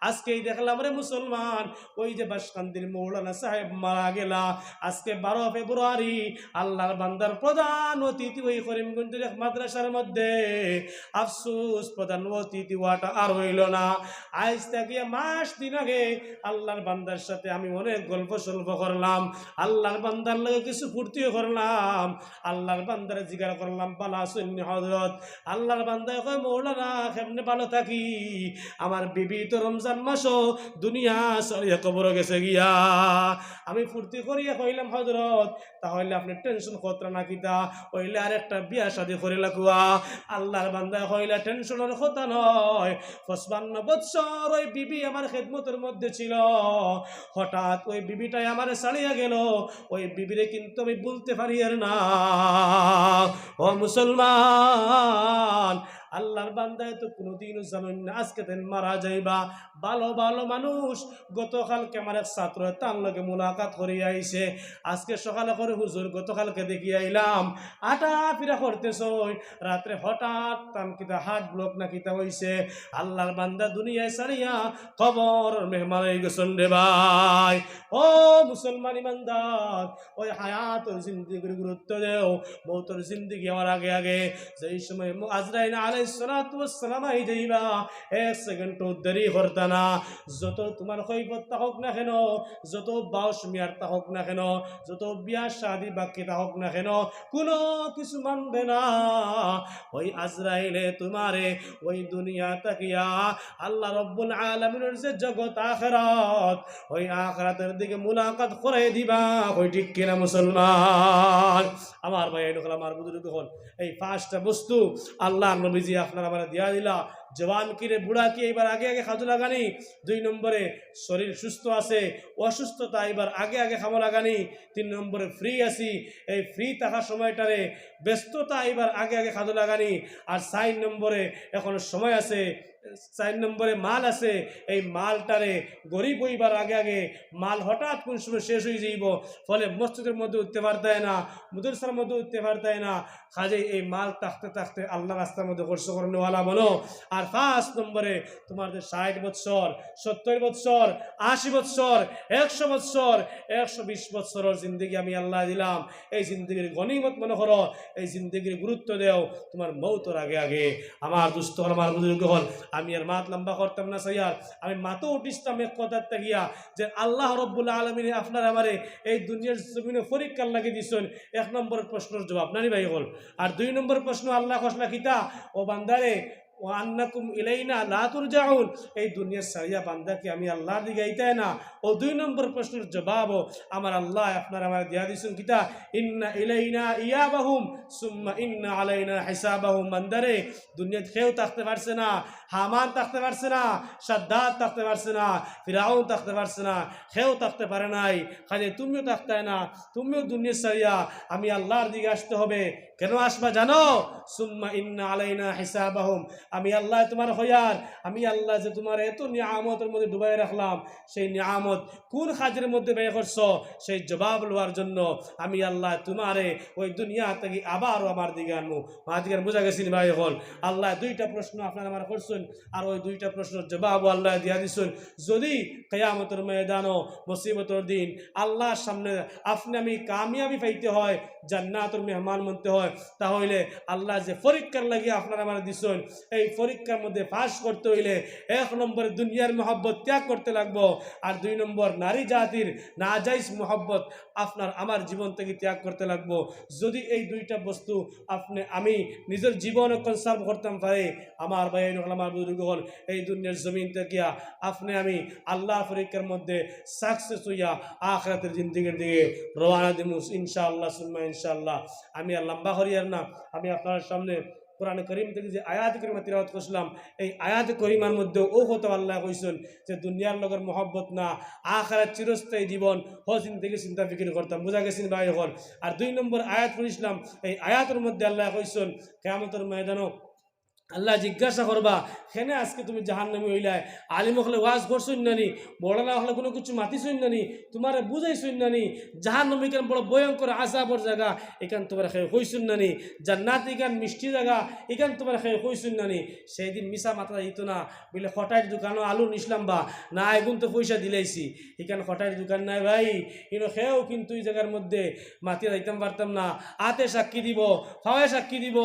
আজকেই দেখলাম রে মুসলমান, ওই যে বাসকান্দির মৌলানা সাহেব মারা গেলা, আজকে বারো ফেব্রুয়ারি আল্লাহর বান্দার প্রধান অতিথি ওই করিমগঞ্জের এক মাদ্রাসার মধ্যে। আফসোস, প্রধান অতিথি ওয়াটা আর হইল না। আইজ থাকিয়া মাস দিন আগে আল্লাহর বান্দার সাথে আমি অনেক গল্প সল্প করলাম, আল্লাহর বান্দার লগে কিছু ফুর্তিও করলাম, আল্লাহর বান্দারে জিগার করলাম, "ভালা আছইন নি হজরত?" আল্লাহর বান্দায় কয়, "মৌলানা, কেমনে ভালা থাকি? আমার বিবি তো রমজান মাসো দুনিয়া ছাড়িয়া কবরো গেছে গিয়া।" আমি ফুর্তি করিয়া কইলাম, "হজরত, তাহলে আপনে টেনশন করতরা না কিতা? অইলে আরেকটা বিয়া শাদি করি লাগুয়া।" আল্লাহর বান্দায় কইলা, "টেনশনর কথা নয়, পঁচপান্ন বৎসর ওই বিবি আমার খেদমতর মধ্যে ছিল, হঠাৎ ওই বিবিটাই আমারে ছাড়িয়া গেল, ওই বিবিরে কিন্তু আমি ভুলতে পারিয়ার না।" ও মুসলমান, আল্লাহর বান্দায় তো কোনোদিনও জানইন না আজকে তাইন মারা যাইবা। ভালো ভালো মানুষ, গতকালকে আমার এক ছাত্র তার লগে মুলাকাত করিয়া আইছে, আজকে সকালে কয়, "হুজুর, গতকালকে দেখিয়া আইলাম, আটা ফিরা করতেছইন, রাত্রে হঠাৎ তান কিতা হার্ট ব্লক না কিতা অইছে, আল্লাহর বান্দা দুনিয়ায় ছাড়িয়া কবরর মেহমান অই গেছইন রে ভাই।" ও মুসলমান ইমানদার, ওই হায়াতর জিন্দেগির গুরুত্ব দেও, মৌতর জিন্দেগি আমার আগে আগে। যেই সময় মু-, আজরাইল আলাইহিস সালাতু ওয়াস সালাম আই যাইবা, এক সেকেন্ডও দেরি করতা না। যত তোমার কৈফত থাকউক না কেন, যত বয়স মিয়ার থাকউক না কেন, যত বিয়া শাদি বাকি থাকউক না কেন, কোনো কিছু মানবে না। ওই আজরাইলে তোমারে ওই দুনিয়া থাকিয়া আল্লাহ রব্বুল আলামিনের যে জগৎ আখিরাত, ওই আখিরাতের দিকে মুলাকাত করাই দিবা। কই ঠিক কিনা মুসলমান? আমার ভাই, এই লোকরা, আমার বুজুর্গ হল, এই পাঁচটা বস্তু আল্লাহর নবীজি আপনার আমার দিয়া দিলা। জওয়ান কি রে, বুড়া কি, এইবার আগে আগে কাজো লাগানি। দুই নম্বরে শরীর সুস্থ আছে, অসুস্থতা এইবার আগে আগে কামো লাগানি। তিন নম্বরে ফ্রি আছি, এই ফ্রি থাকার সময়টারে, ব্যস্ততা এইবার আগে আগে কাজো লাগানি। আর চার নম্বরে এখন সময় আছে, চার নম্বরে মাল আছে, এই মালটারে গরিব অইবার আগে আগে, মাল হঠাৎ কোন সময় শেষ অই যাইব, ফলে মসজিদের মধ্যে উঠতে পারতায় না, মাদ্রাসার মধ্যে উঠতে পারতায় না। কাজেই এই মাল থাকতে থাকতে আল্লাহ রাস্তার মধ্যে খরচ করনেওয়ালা বনো। আর পাঁচ নম্বরে তোমার যে ষাট বৎসর, সত্তর বৎসর, আশি বৎসর, একশো বৎসর, একশো বিশ বৎসরর জিন্দেগি আমি আল্লায় দিলাম, এই জিন্দেগির গনিমত মনে করো, এই জিন্দেগির গুরুত্ব দেও তোমার মৌতর আগে আগে। আমার দোস্ত অকল, আমার বুজুর্গ অকল, আমি আর মাত লম্বা করতাম না চাইয়ার, আমি মাতো উঠিছলাম এক কথার থাকিয়া যে আল্লাহ রব্বুল আলামিনে আপনার আমারে এই দুনিয়ার জমিনো পরীক্ষার লাগি দিছইন। এক নম্বর প্রশ্নর জবাব নানি ভাই অকল। আর দুই নম্বর প্রশ্ন আল্লায় কইছলা কিতা, ও বান্দারে, ওয়া আন্নাকুম ইলাইনা লা তুরজাউন, এই দুনিয়া ছাড়িয়া বান্দা কি আমি আল্লাহর দিকে আইতায় না? ও দুই নম্বর প্রশ্নর জবাবও আমার আল্লায় আপনার আমারে দিয়া দিছইন কিতা, ইন্না ইলাইনা ইয়াবাহুম সুম্মা ইন্না আলাইনা হিসাবাহুম। বান্দারে, দুনিয়াত কেউ থাকতে পারছে না, হামান থাকতে পারছে না, সাদ্দাদ থাকতে পারছে না, ফিরাউন থাকতে পারছে না, কেউ থাকতে পারে নাই, কাজেই তুমিও থাকতায় না, তুমিও দুনিয়া ছাড়িয়া আমি আল্লাহর দিকে আসতে হবে। কেন আসবা জানো? সুম্মা ইন্না আলাইনা হিসাবাহুম। আমি আল্লায় তোমার হইয়ার, আমি আল্লায় যে তোমার এত নিয়ামতর মধ্যে ডুবাই রাখলাম, সেই নিয়ামত কোন কাজের মধ্যে ব্যয় করছো, সেই জবাব লওয়ার জন্য আমি আল্লায় তোমারে ওই দুনিয়া থাকি আবারও আমার দিকে আনমু। মাত দিকে বুঝা গেছে নি ভাই অকল? আল্লায় দুইটা প্রশ্ন আপনার আমারে করছইন, আর ওই দুইটা প্রশ্নর জবাবও আল্লায় দিয়া দিছইন। যদি কিয়ামতর ময়দানো মুসিবতর দিন আল্লাহর সামনে আপনে আমি কামিয়াবি পাইতে হয়, জান্নাতর মেহমান বনতে হয়, তাহলে আল্লায় যে পরীক্ষার লাগি আপনার আমারে দিছইন, এই পরীক্ষার মধ্যে পাস করতে হইলে এক নম্বরে দুনিয়ার মহব্বত ত্যাগ করতে লাগবো, আর দুই নম্বর নারী জাতির নাজাইজ মহব্বত আপনার আমার জীবন থাকি ত্যাগ করতে লাগবো। যদি এই দুইটা বস্তু আপনে আমি নিজর জীবনো কনজার্ভ করতাম পারি, আমার ভাই অকল, আমার বুজুর্গ অকল, এই দুনিয়ার জমিন থাকিয়া আপনে আমি আল্লাহর পরীক্ষার মধ্যে সাকসেস হইয়া আখিরাতের জিন্দেগির দিকে রওয়ানা দিমু ইনশাআল্লাহ সুম্মা ইনশাআল্লাহ। আমি আর লম্বা করিয়ার না, আমি আপনার সামনে কোরআন করিম থাকি যে আয়াত করিমা তিলাওয়াত করছিলাম, এই আয়াত করিমার মধ্যে ও কথা আল্লায় কইছইন যে দুনিয়ার লগর মহব্বত না, আখিরাত চিরস্থায়ী জীবন, হ জিন্দেগি চিন্তা ফিকির করতাম। বুঝা গেছে নি ভাই অকল? আর দুই নম্বর আয়াত পড়ছিলাম, এই আয়াতর মধ্যে আল্লায় কইছইন কিয়ামতর ময়দানো আল্লায় জিজ্ঞাসা করবা, কেনে আজকে তুমি জাহান্নামী হইলায়? আলিম অকলে ওয়াজ করছইন না নি? মৌলানা অকলে কোনো কিছু মাতিছইন না নি? তোমারে বুঝাইছইন না নি? জাহান্নাম ইখান বড় ভয়ঙ্কর আযাবর জাগা, ইখান তোমারে কেউ কইছইন না নি? জান্নাত ইখান মিষ্টি জাগা, ইখান তোমারে কেউ কইছইন না নি? সেই দিন মিছা মাতা যাইতো না, বলে কটাইর দোকানো আলু নিছলাম বা, না, এগুন তো পয়সা দিলাইছি। ইখান কটাইর দোকান নায় ভাই, ইনো কেউ কিন্তু ই জাগার মধ্যে মাতিয়া যাইতাম পারতাম না। আতে সাক্ষী দিব, পাওয়ে সাক্ষী দিব,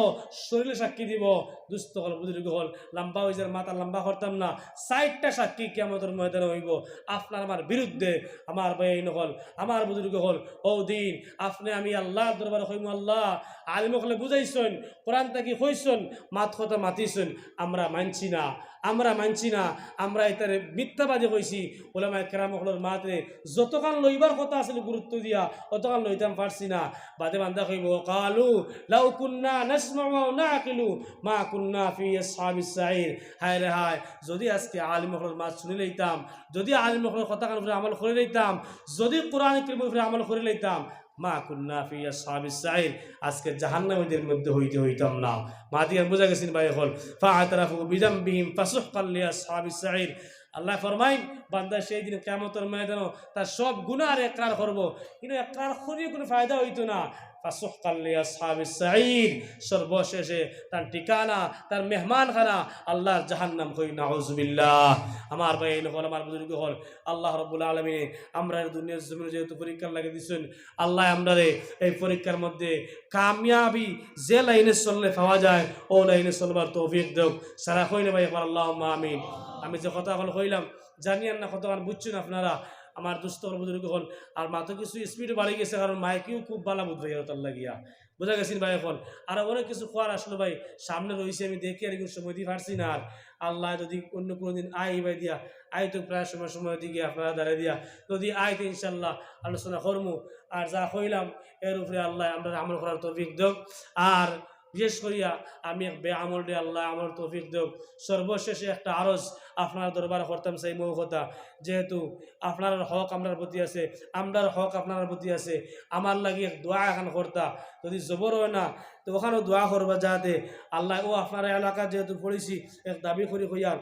শরীরে সাক্ষী দিব। দোস্ত অকল, বুজুর্গ অকল, লম্বা অইযার, মাত আর লম্বা করতাম না। চাইরটা সাক্ষী কিয়ামতর ময়দানে অইবো আপনার আমার বিরুদ্ধে। আমার ভাই অকল, আমার বুজুর্গ অকল, ও দিন আপনে আমি আল্লাহর দরবারে কইমু, আল্লাহ, আলিম অকলে বুঝাইছইন, কোরআন থাকি কইছইন, মাত কথা মাতিছইন, আমরা মানছি না, আমরা মানছি না, আমরা ইতারে মিথ্যাবাদী কইছি। উলামায়ে কেরাম অকলর মাতরে যতখান লইবার কথা আছিল গুরুত্ব দিয়া, অতখান লইতাম পারছি না। বাদে বান্দা কইবো, "ক্বালু লাউ কুন্না নাসমাউ আও নাকিলু মা কুন্না ফি আসহাবিস সাঈর।" হায় রে হায়, যদি আজকে আলিম অকলর মাত শুনি লইতাম, যদি আলিম অকলর কথাখান উপরে আমল করি লইতাম, যদি কোরআন করিমর উপরে আমল করি লইতাম, মা কুন্না ফি আসহাবিস সাঈর, আজকে জাহান্নামীদের মধ্যে হইতে হইতাম না। মাত দিকে বুঝা গেছে নি ভাই অকল? ফাআতারাফু বিযামবিহিম ফাসুহকাল লিআসহাবিস সাঈর। আল্লায় ফরমাইন, বান্দা সেই দিন কিয়ামতর ময়দানো তার সব গুনার একরার করবো, কিন্তু একরার করিয়া কোনো ফায়দা হইতো না। ফাসুহকাল লিআসহাবিস সাঈর, সর্বশেষে তার ঠিকানা, তার মেহমানখানা আল্লাহর জাহান্নাম। কই নাউজুবিল্লাহ। আমার ভাই অকল, আমার বুজুর্গ অকল, আল্লাহ রব্বুল আলামিনে আমরারে দুনিয়ার জমিনো যেহেতু পরীক্ষার লাগি দিছইন, আল্লায় আমরারে এই পরীক্ষার মধ্যে কামিয়াবি যে লাইনে চললে পাওয়া যায়, ও লাইনে চলবার তৌফিক দেউক। সারা কইন না ভাই একবার আল্লাহুম্মা আমিন। আমি যে কথা অকল কইলাম, জানি আর না কতখান বুঝছইন আপনারা, আমার দোস্ত অকল, বুজুর্গ অকল। আর মাতো কিছু স্পিডও বাড়ি গেছে, কারণ মাইকেও খুব বালা বুঝ ভাই ওটার লাগিয়া। বুঝা গেছে নি ভাই অকল? আর অনেক কিছু কওয়ার আছিল ভাই, সামনে রইছে, আমি দেখিয়ার সময় দি পারছি না। আর আল্লায় যদি অন্য কোনো দিন আই ভাই দিয়া, আই তো প্রায় সময় সময় দিকে আপনারা দাঁড়াই দিয়া, যদি আই তো ইনশাআল্লাহ আলোচনা করমু। আর যা কইলাম এর উপরে আল্লায় আমরারে আমল করার তৌফিক দেউক। আর বিশেষ করিয়া আমি এক বেআমলরে আল্লায় আমলর তৌফিক দেউক। সর্বশেষে একটা আরজ আপনার দরবারে করতাম চাই, মৌ কথা, যেহেতু আপনার হক আমরার প্রতি আছে, আমরার হক আপনার প্রতি আছে, আমার লাগি এক দোয়া এখান করতা। যদি জবর হয় না, তো ওখানেও দোয়া করবা, যাতে আল্লায় ও আপনার এলাকা যেহেতু পড়ছি, এক দাবি করি কইয়ার,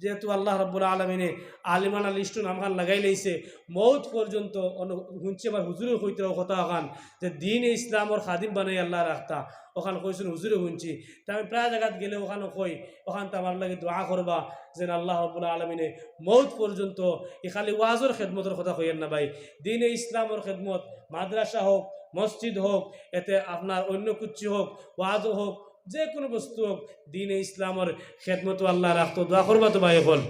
যেহেতু আল্লাহ রাব্বুল আলামিনে আলিমানা লিস্টো নামখান লাগাই লাইছে, মউত পর্যন্ত অন-, হুনছি আমার হুজুরে কইতরা অউ কথা অখান, যে দ্বীনে ইসলামর খাদিম বানাই আল্লাহ রাখতা, অখান কইছইন হুজুরে হুনছি। তে আমি প্রায় জাগাত গেলে অখান কই, অখান তো আমার লাগি দোয়া করবা, যেন আল্লাহ রাব্বুল আলামিনে মউত পর্যন্ত, ই খালি ওয়াজর খেদমতর কথা কইয়ের না ভাই, দ্বীনে ইসলামর খেদমত, মাদ্রাসা হোক, মসজিদ হোক, এতে আপনার অন্য কুচ্ছি হোক, ওয়াজও হোক, যে কোনো বস্তু হোক, দ্বীনে ইসলামর খেদমতো আল্লাহ রাখতো, দোয়া করবা তো ভাই অকল।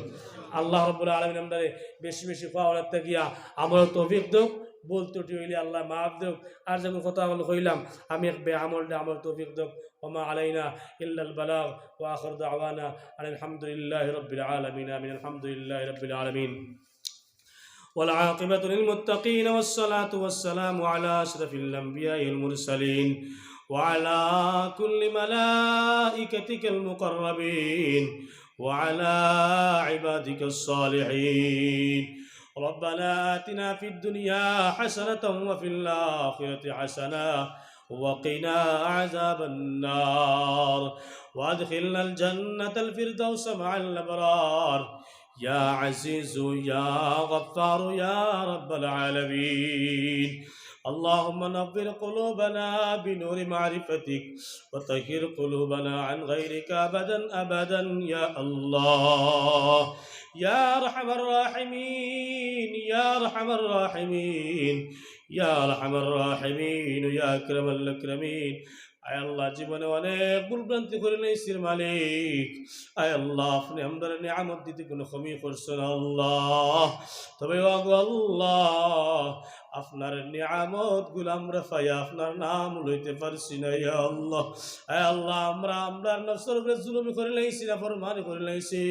আল্লাহ রাব্বুল আলামিন আমরারে বেশি বেশি কওয়া অলার থাকিয়া আমলর তৌফিক দেউক, ভুল ত্রুটি অইলে আল্লাহ মাফ দেউক। আর যেমন কথা অকল কইলাম, আমি এক বেআমল, আমলর তৌফিক দেউক। وما علينا إلا البلاغ، وآخر دعوانا أن الحمد لله رب العالمين. آمين. الحمد لله رب العالمين. والعاقبة للمتقين، والصلاة والسلام على أشرف الأنبياء والمرسلين، وعلى كل ملائكتك المقربين، وعلى عبادك الصالحين. ربنا آتنا في الدنيا حسنة وفي الآخرة حسنة وقنا عذاب النار، وأدخلنا الجنة الفردوس مع الأبرار. يا عزيز يا غفار يا رب العالمين. اللهم نور قلوبنا بنور معرفتك، وطهر قلوبنا عن غيرك أبدا أبدا يا الله. يا أرحم الراحمين، يا أرحم الراحمين، يا أرحم الراحمين، يا أكرم الأكرمين. আয় আল্লাহ, জীবনে অনেক ভুল ভ্রান্তি করিলাইছি রে মালিক। আয় আল্লাহ, আপনে আমরারে নিয়ামত দিতে কুনু কমি করছো না আল্লাহ। তবে ও গো আল্লাহ, আপনার নিয়ামতগুলা আমরা পাইয়া আপনার নাম লইতে পারছি না, ইয়া আল্লাহ। আয় আল্লাহ, আমরা আমরার নফসর উপরে জুলুমি করিলাইছি, নাফরমানি করিলাইছি।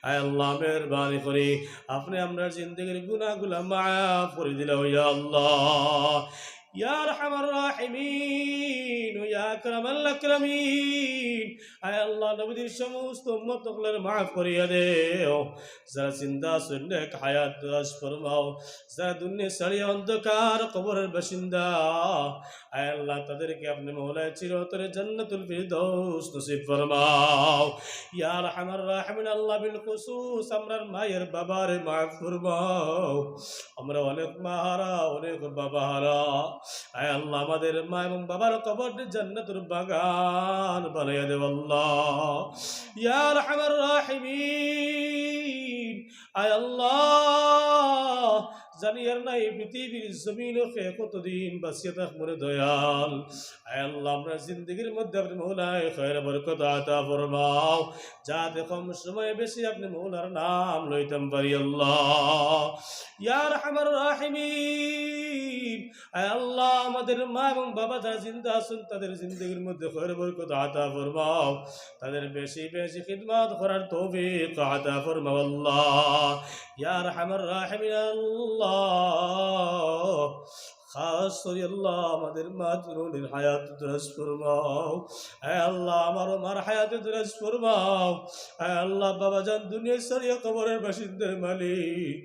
আয় আল্লাহ, মেহেরবানি করি আপনে আমরার জিন্দেগির গুনাহগুলা মাফ করি দিলাও, ইয়া আল্লাহ। ইয়া আরহামার রাহিমিন, ইয়া আকরামাল আকরামিন, আয় আল্লাহ, নবীজির সমস্ত উম্মত অকলরে মাফ করিয়া দেও। যারা জিন্দা আছইন, নেক হায়াত দরাজ ফরমাও। যারা দুনিয়া ছাড়িয়া অন্ধকার কবরের বাসিন্দা, আয় আল্লাহ, তাদেরকে আপনে মওলায় চিরতরে জান্নাতুল ফিরদৌস নসিব ফরমাও। ইয়া আরহামার রাহিমিন, আল্লাহ, বিল খুসুস আমরার মায়ের বাবারে মাফ ফরমাও। আমরা অনেক মা হারা, অনেক বাবা হারা। আয় আল্লাহ, আমাদের মা এবং বাবার কবররে জান্নাতুর বাগান বানাইয়া দেও আল্লাহ। ইয়া আরহামার রাহিমিন, আয় আল্লাহ, জানি আর নাই পৃথিবীর জমিনো কে কতদিন বাঁচিয়া থাকমু রে দয়াল। আয় আল্লাহ, আমরার জিন্দেগির মধ্যে আপনে মওলায় খয়র বরকত আতা ফরমাও, যাতে কম সময়ে বেশি আপনে মওলার নাম লইতাম পারি আল্লাহ। ইয়া আরহামার রাহিমিন, আয় আল্লাহ, আমাদের মা এবং বাবা যারা জিন্দা আছইন, তাদের জিন্দেগির মধ্যে খয়র বরকত আতা ফরমাও, তাদের বেশি বেশি খিদমত করার তৌফিক আতা ফরমাও আল্লাহ। ইয়া আরহামার রাহিমিন আল্লাহ, খাস করি আল্লাহ, আমাদের মা জননীর হায়াত দরাজ ফরমাও। আয় আল্লাহ, আমার মার হায়াত দরাজ ফরমাও। আয় আল্লাহ, বাবা জান দুনিয়া ছাড়িয়া কবরের বাসিন্দা মালিক,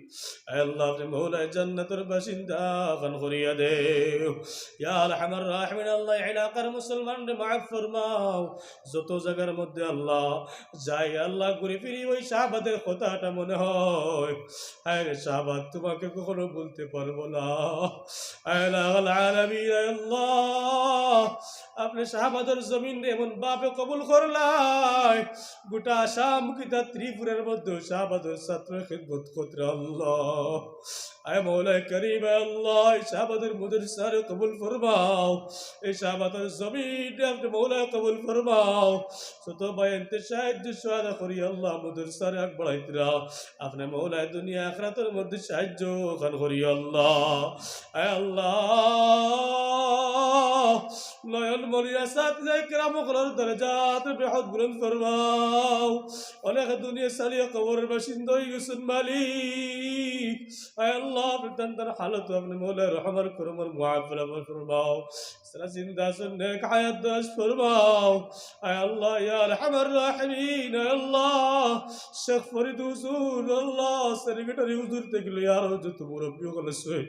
আয় আল্লাহ, আপনে মওলায় জান্নাতের বাসিন্দা খান করিয়া দেও। ইয়া আরহামার রাহিমিন আল্লাহ, এলাকার মুসলমানরে মাফ ফরমাও। যত জাগার মধ্যে আল্লাহ যাই আল্লাহ, ঘুরি ফিরি ওই শাহবাদের কথাটা মনে হয়। হায় রে শাহবাদ, তোমাকে কখনো ভুলতে পারবো না। আয় আল্লাহ, আয় আল্লাহ, আপনে শাহবাদর জমিনরে এমন ভাবে কবুল করলায়, গোটা আসাম কিতা ত্রিপুরার মধ্যে শাহবাদর ছাত্র খিদমত করতে আল্লাহ। আয় মওলায় করিম, আয় আল্লাহ, এই শাহবাদর মাদ্রাসারে কবুল ফরমাও, এই শাহবাদর জমিনরে আপনে মওলায় কবুল ফরমাও। যত ভাইয়াইন্তে সাহায্য সহায়তা করি আল্লাহ, মাদ্রাসারে আগ বাড়াইতরা, আপনে মওলায় দুনিয়া আখিরাতর মধ্যে সাহায্য খান করি আল্লাহ। আয় আল্লাহ, নয়ন মলিয়া সাথে কেরাম অকলর দরজাত বেহদ বুলন্দ ফরমাও। অনেক দুনিয়া ছাড়িয়া কবরের বাসিন্দা অই গেছইন মালিক। আয় আল্লাহ, আপনে তান তান হালত আপনে মওলায় রহমর করমর মুআফ ফরমাও। যারা জিন্দা আছইন নেক হায়াত দরাজ ফরমাও। আয় আল্লাহ, ইয়া আরহামার রাহিমিন, আয় আল্লাহ, শেখ ফরিদ হুজুর, আল্লাহ, সেক্রেটারি হুজুর থাকি লইয়া আরো যত মুরব্বি অকল আছইন,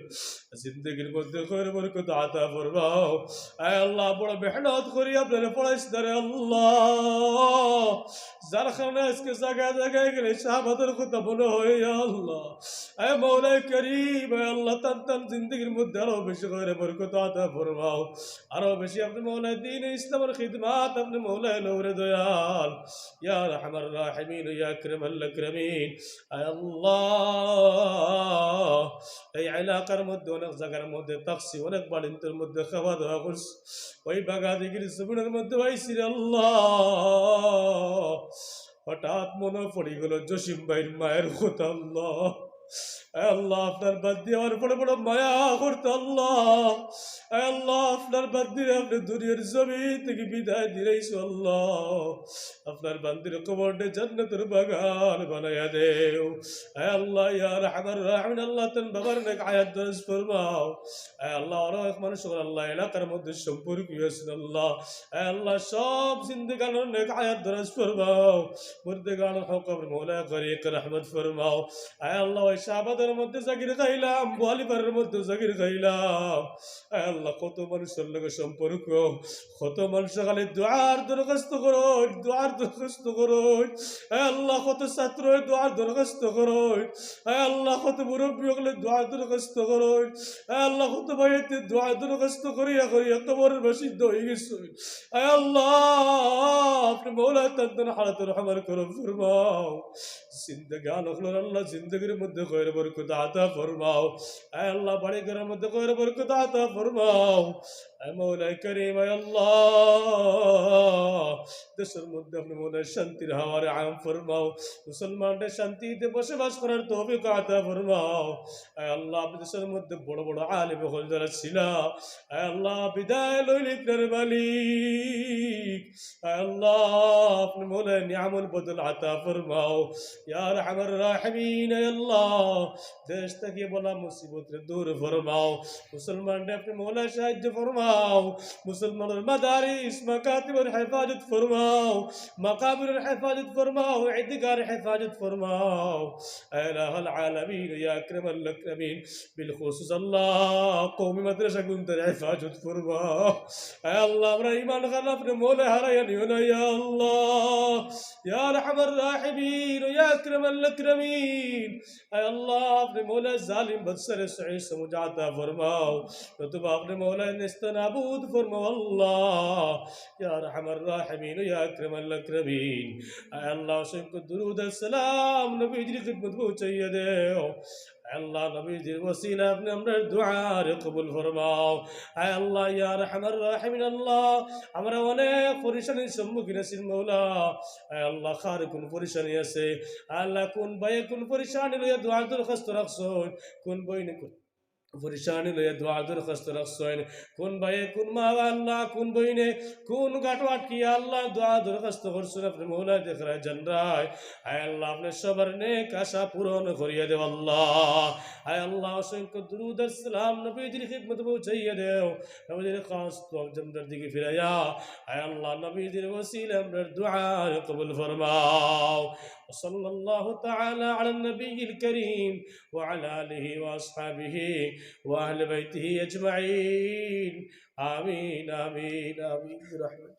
জিন্দেগির মধ্যে খয়র বরকত আতা ফরমাও। আয় আল্লাহ, বড় মেহনত করি আপনারে পড়াইছইন রে আল্লাহ। যার কারণে আজকে জাগায় জাগায় গেলে শাহবাজর কথা মনে হয়, ইয়া আল্লাহ। এ মৌলায় করিম, এ আল্লাহ, তান তান জিন্দেগির মধ্যে আরো বেশি করে বরকত আতা ফরমাও, আরো বেশি আপনে মৌলায় দ্বীনে ইসলামর খিদমত আপনে মৌলায় লওরে দয়াল, ইয়া আরহামার রাহিমিন, ইয়া আকরামাল আকরামিন। আয় আল্লাহ, এই এলাকার মধ্যে অনেক জাগার মধ্যে থাকছি, অনেক বাড়িন্তর মধ্যে খাওয়া দাওয়া করছি, ওই বাগাদিগির জমিনর মধ্যে আইছি রে আল্লাহ। হঠাৎ মনে পড়ি গেল জসিম ভাইর মায়ের কথা আল্লাহ। আয় আল্লাহ, আপনার বান্দি আমার বড় বড় মায়া করতা আল্লাহ। আয় আল্লাহ, আপনার বান্দিরে আপনে দুনিয়ার জমিন থাকি বিদায় দিলাইছো আল্লাহ। আপনার বান্দির কবরটা জান্নাতের বাগান বানাইয়া দেও। আয় আল্লাহ, ইয়া আরহামার রাহিমিন আল্লাহ, তান বাবার নেক হায়াত দরাজ ফরমাও। আয় আল্লাহ, আরো এক মানুষ আল্লাহ এলাকার মধ্যে সম্পর্ক হয়েছেন আল্লাহ। আয় আল্লাহ, সব জিন্দেগানর নেক হায়াত দরাজ ফরমাও। মুর্দেগানর হক আপনে মৌলায় গরিক রহমত ফরমাও। আয় আল্লাহ, ওই শাহবাজর মধ্যে জাগির খাইলাম, বোয়ালিপাড়ার মধ্যে জাগির খাইলাম। আয় আল্লাহ, কত মানুষের লগে সম্পর্ক, কত মানুষ খালি দোয়ার দরখাস্ত করইন, দোয়ার দরখাস্ত করইন। আয় আল্লাহ, কত ছাত্রয় দোয়ার দরখাস্ত করইন। আয় আল্লাহ, কত মুরব্বী অকলে দোয়ার দরখাস্ত করইন। আয় আল্লাহ, কত ভাইয়াতে দোয়ার দরখাস্ত করিয়া করিয়া কবরবাসিত হয়ে গেছে। আয় আল্লাহ, আপনে মৌলায় তান তান হালাত রহমর করম ফরমাও। জিন্দেগান অকলর আল্লাহ জিন্দেগির মধ্যে খয়ের বরকত আতা ফরমাও। আয় আল্লাহ, বাড়ি ঘরর মধ্যে খয়ের বরকত আতা ফরমাও। আয় মৌলায় করিম, আয় আল্লাহ, দেশর মধ্যে আপনে মৌলায় শান্তির হাওয়ারে আম ফরমাও। মুসলমানরে শান্তিতে বসবাস করার তৌফিক আতা ফরমাও। আয় আল্লাহ, আপনে দেশর মধ্যে বড় বড় আলিম অকল যারা ছিলা, আয় আল্লাহ, বিদায় লইলিক রে মালিক। আয় আল্লাহ, আপনে মৌলায় নিয়ামল বদল আতা ফরমাও। ইয়া আরহামার রাহিমিন, আয় আল্লাহ, দেশ থাকি বালা মুসিবতরে দূর ফরমাও। মুসলমানরে আপনে মৌলায় সাহায্য ফরমাও। মুসলমানর মাদারিস, মাকাতিবর হেফাজত ফরমাও। মাকাবিরর হেফাজত ফরমাও, ইদিগার হেফাজত ফরমাও। আয় ইলাহাল আলামিন, ইয়া আকরামাল আকরামিন, বিল খুসুস আল্লাহ, কওমি মাদ্রাসাগুনতার হেফাজত ফরমাও। আয় আল্লাহ, আমরার ইমান খান আপনে মৌলায় হারাইয়া নিও না, ইয়া আল্লাহ, ইয়া আরহামার রাহিমিন, ইয়া আকরামাল আকরামিন। আয় আল্লাহ, আপনে মৌলায় জালিম বাদশারে সহি সমঝ আতা ফরমাও, নতুবা আপনে মৌলায় নেস্তানাবুদ ফরমাও আল্লাহ, ইয়া আরহামার রাহিমিন, ইয়া আকরামাল আকরামিন। আয় আল্লাহ, অসংখ্য দুরূদ আর সালাম নবীজির খিদমত পৌঁছাইয়া দেও। আয় আল্লাহ, নবীজির ওসিলায় আপনে আমরার দোয়ারে কবুল ফরমাও। আয় আল্লাহ, ইয়া আরহামার রাহিমিন আল্লাহ, আমরা অনেক পেরেশানির সম্মুখীন আছি মৌলা। আয় আল্লাহ, কার কুন পেরেশানি আছে, আয় আল্লাহ, কুন ভাইয়ে কুন পেরেশানি লইয়া দোয়ার দরখাস্ত রাখছইন, কুন বইনে কুন পেরেশানি লইয়া দোয়ার দরখাস্ত রাখছইন, কুন ভাইয়ে কুন মা আল্লাহ, কুন বইনে কুন গাটো আটকিয়া আল্লাহ দোয়ার দরখাস্ত করছইন, আপনে মৌলায় দেখরায় জানরায়। আয় আল্লাহ, আপনে সবার নেক আশা পূরণ করিয়া দেও আল্লাহ। আয় আল্লাহ, অসংখ্য দুরূদ আর সালাম নবীজির খিদমত পৌঁছাইয়া দেও। নবীজির খাস তওয়াজ্জু আমরার দিকে ফিরাইয়া, আয় আল্লাহ, নবীজির ওসিলায় আমরার দোয়ারে কবুল ফরমাও। وصلى الله تعالى على النبي الكريم وعلى آله وأصحابه وأهل بيته أجمعين. آمين، آمين، آمين، برحمتك.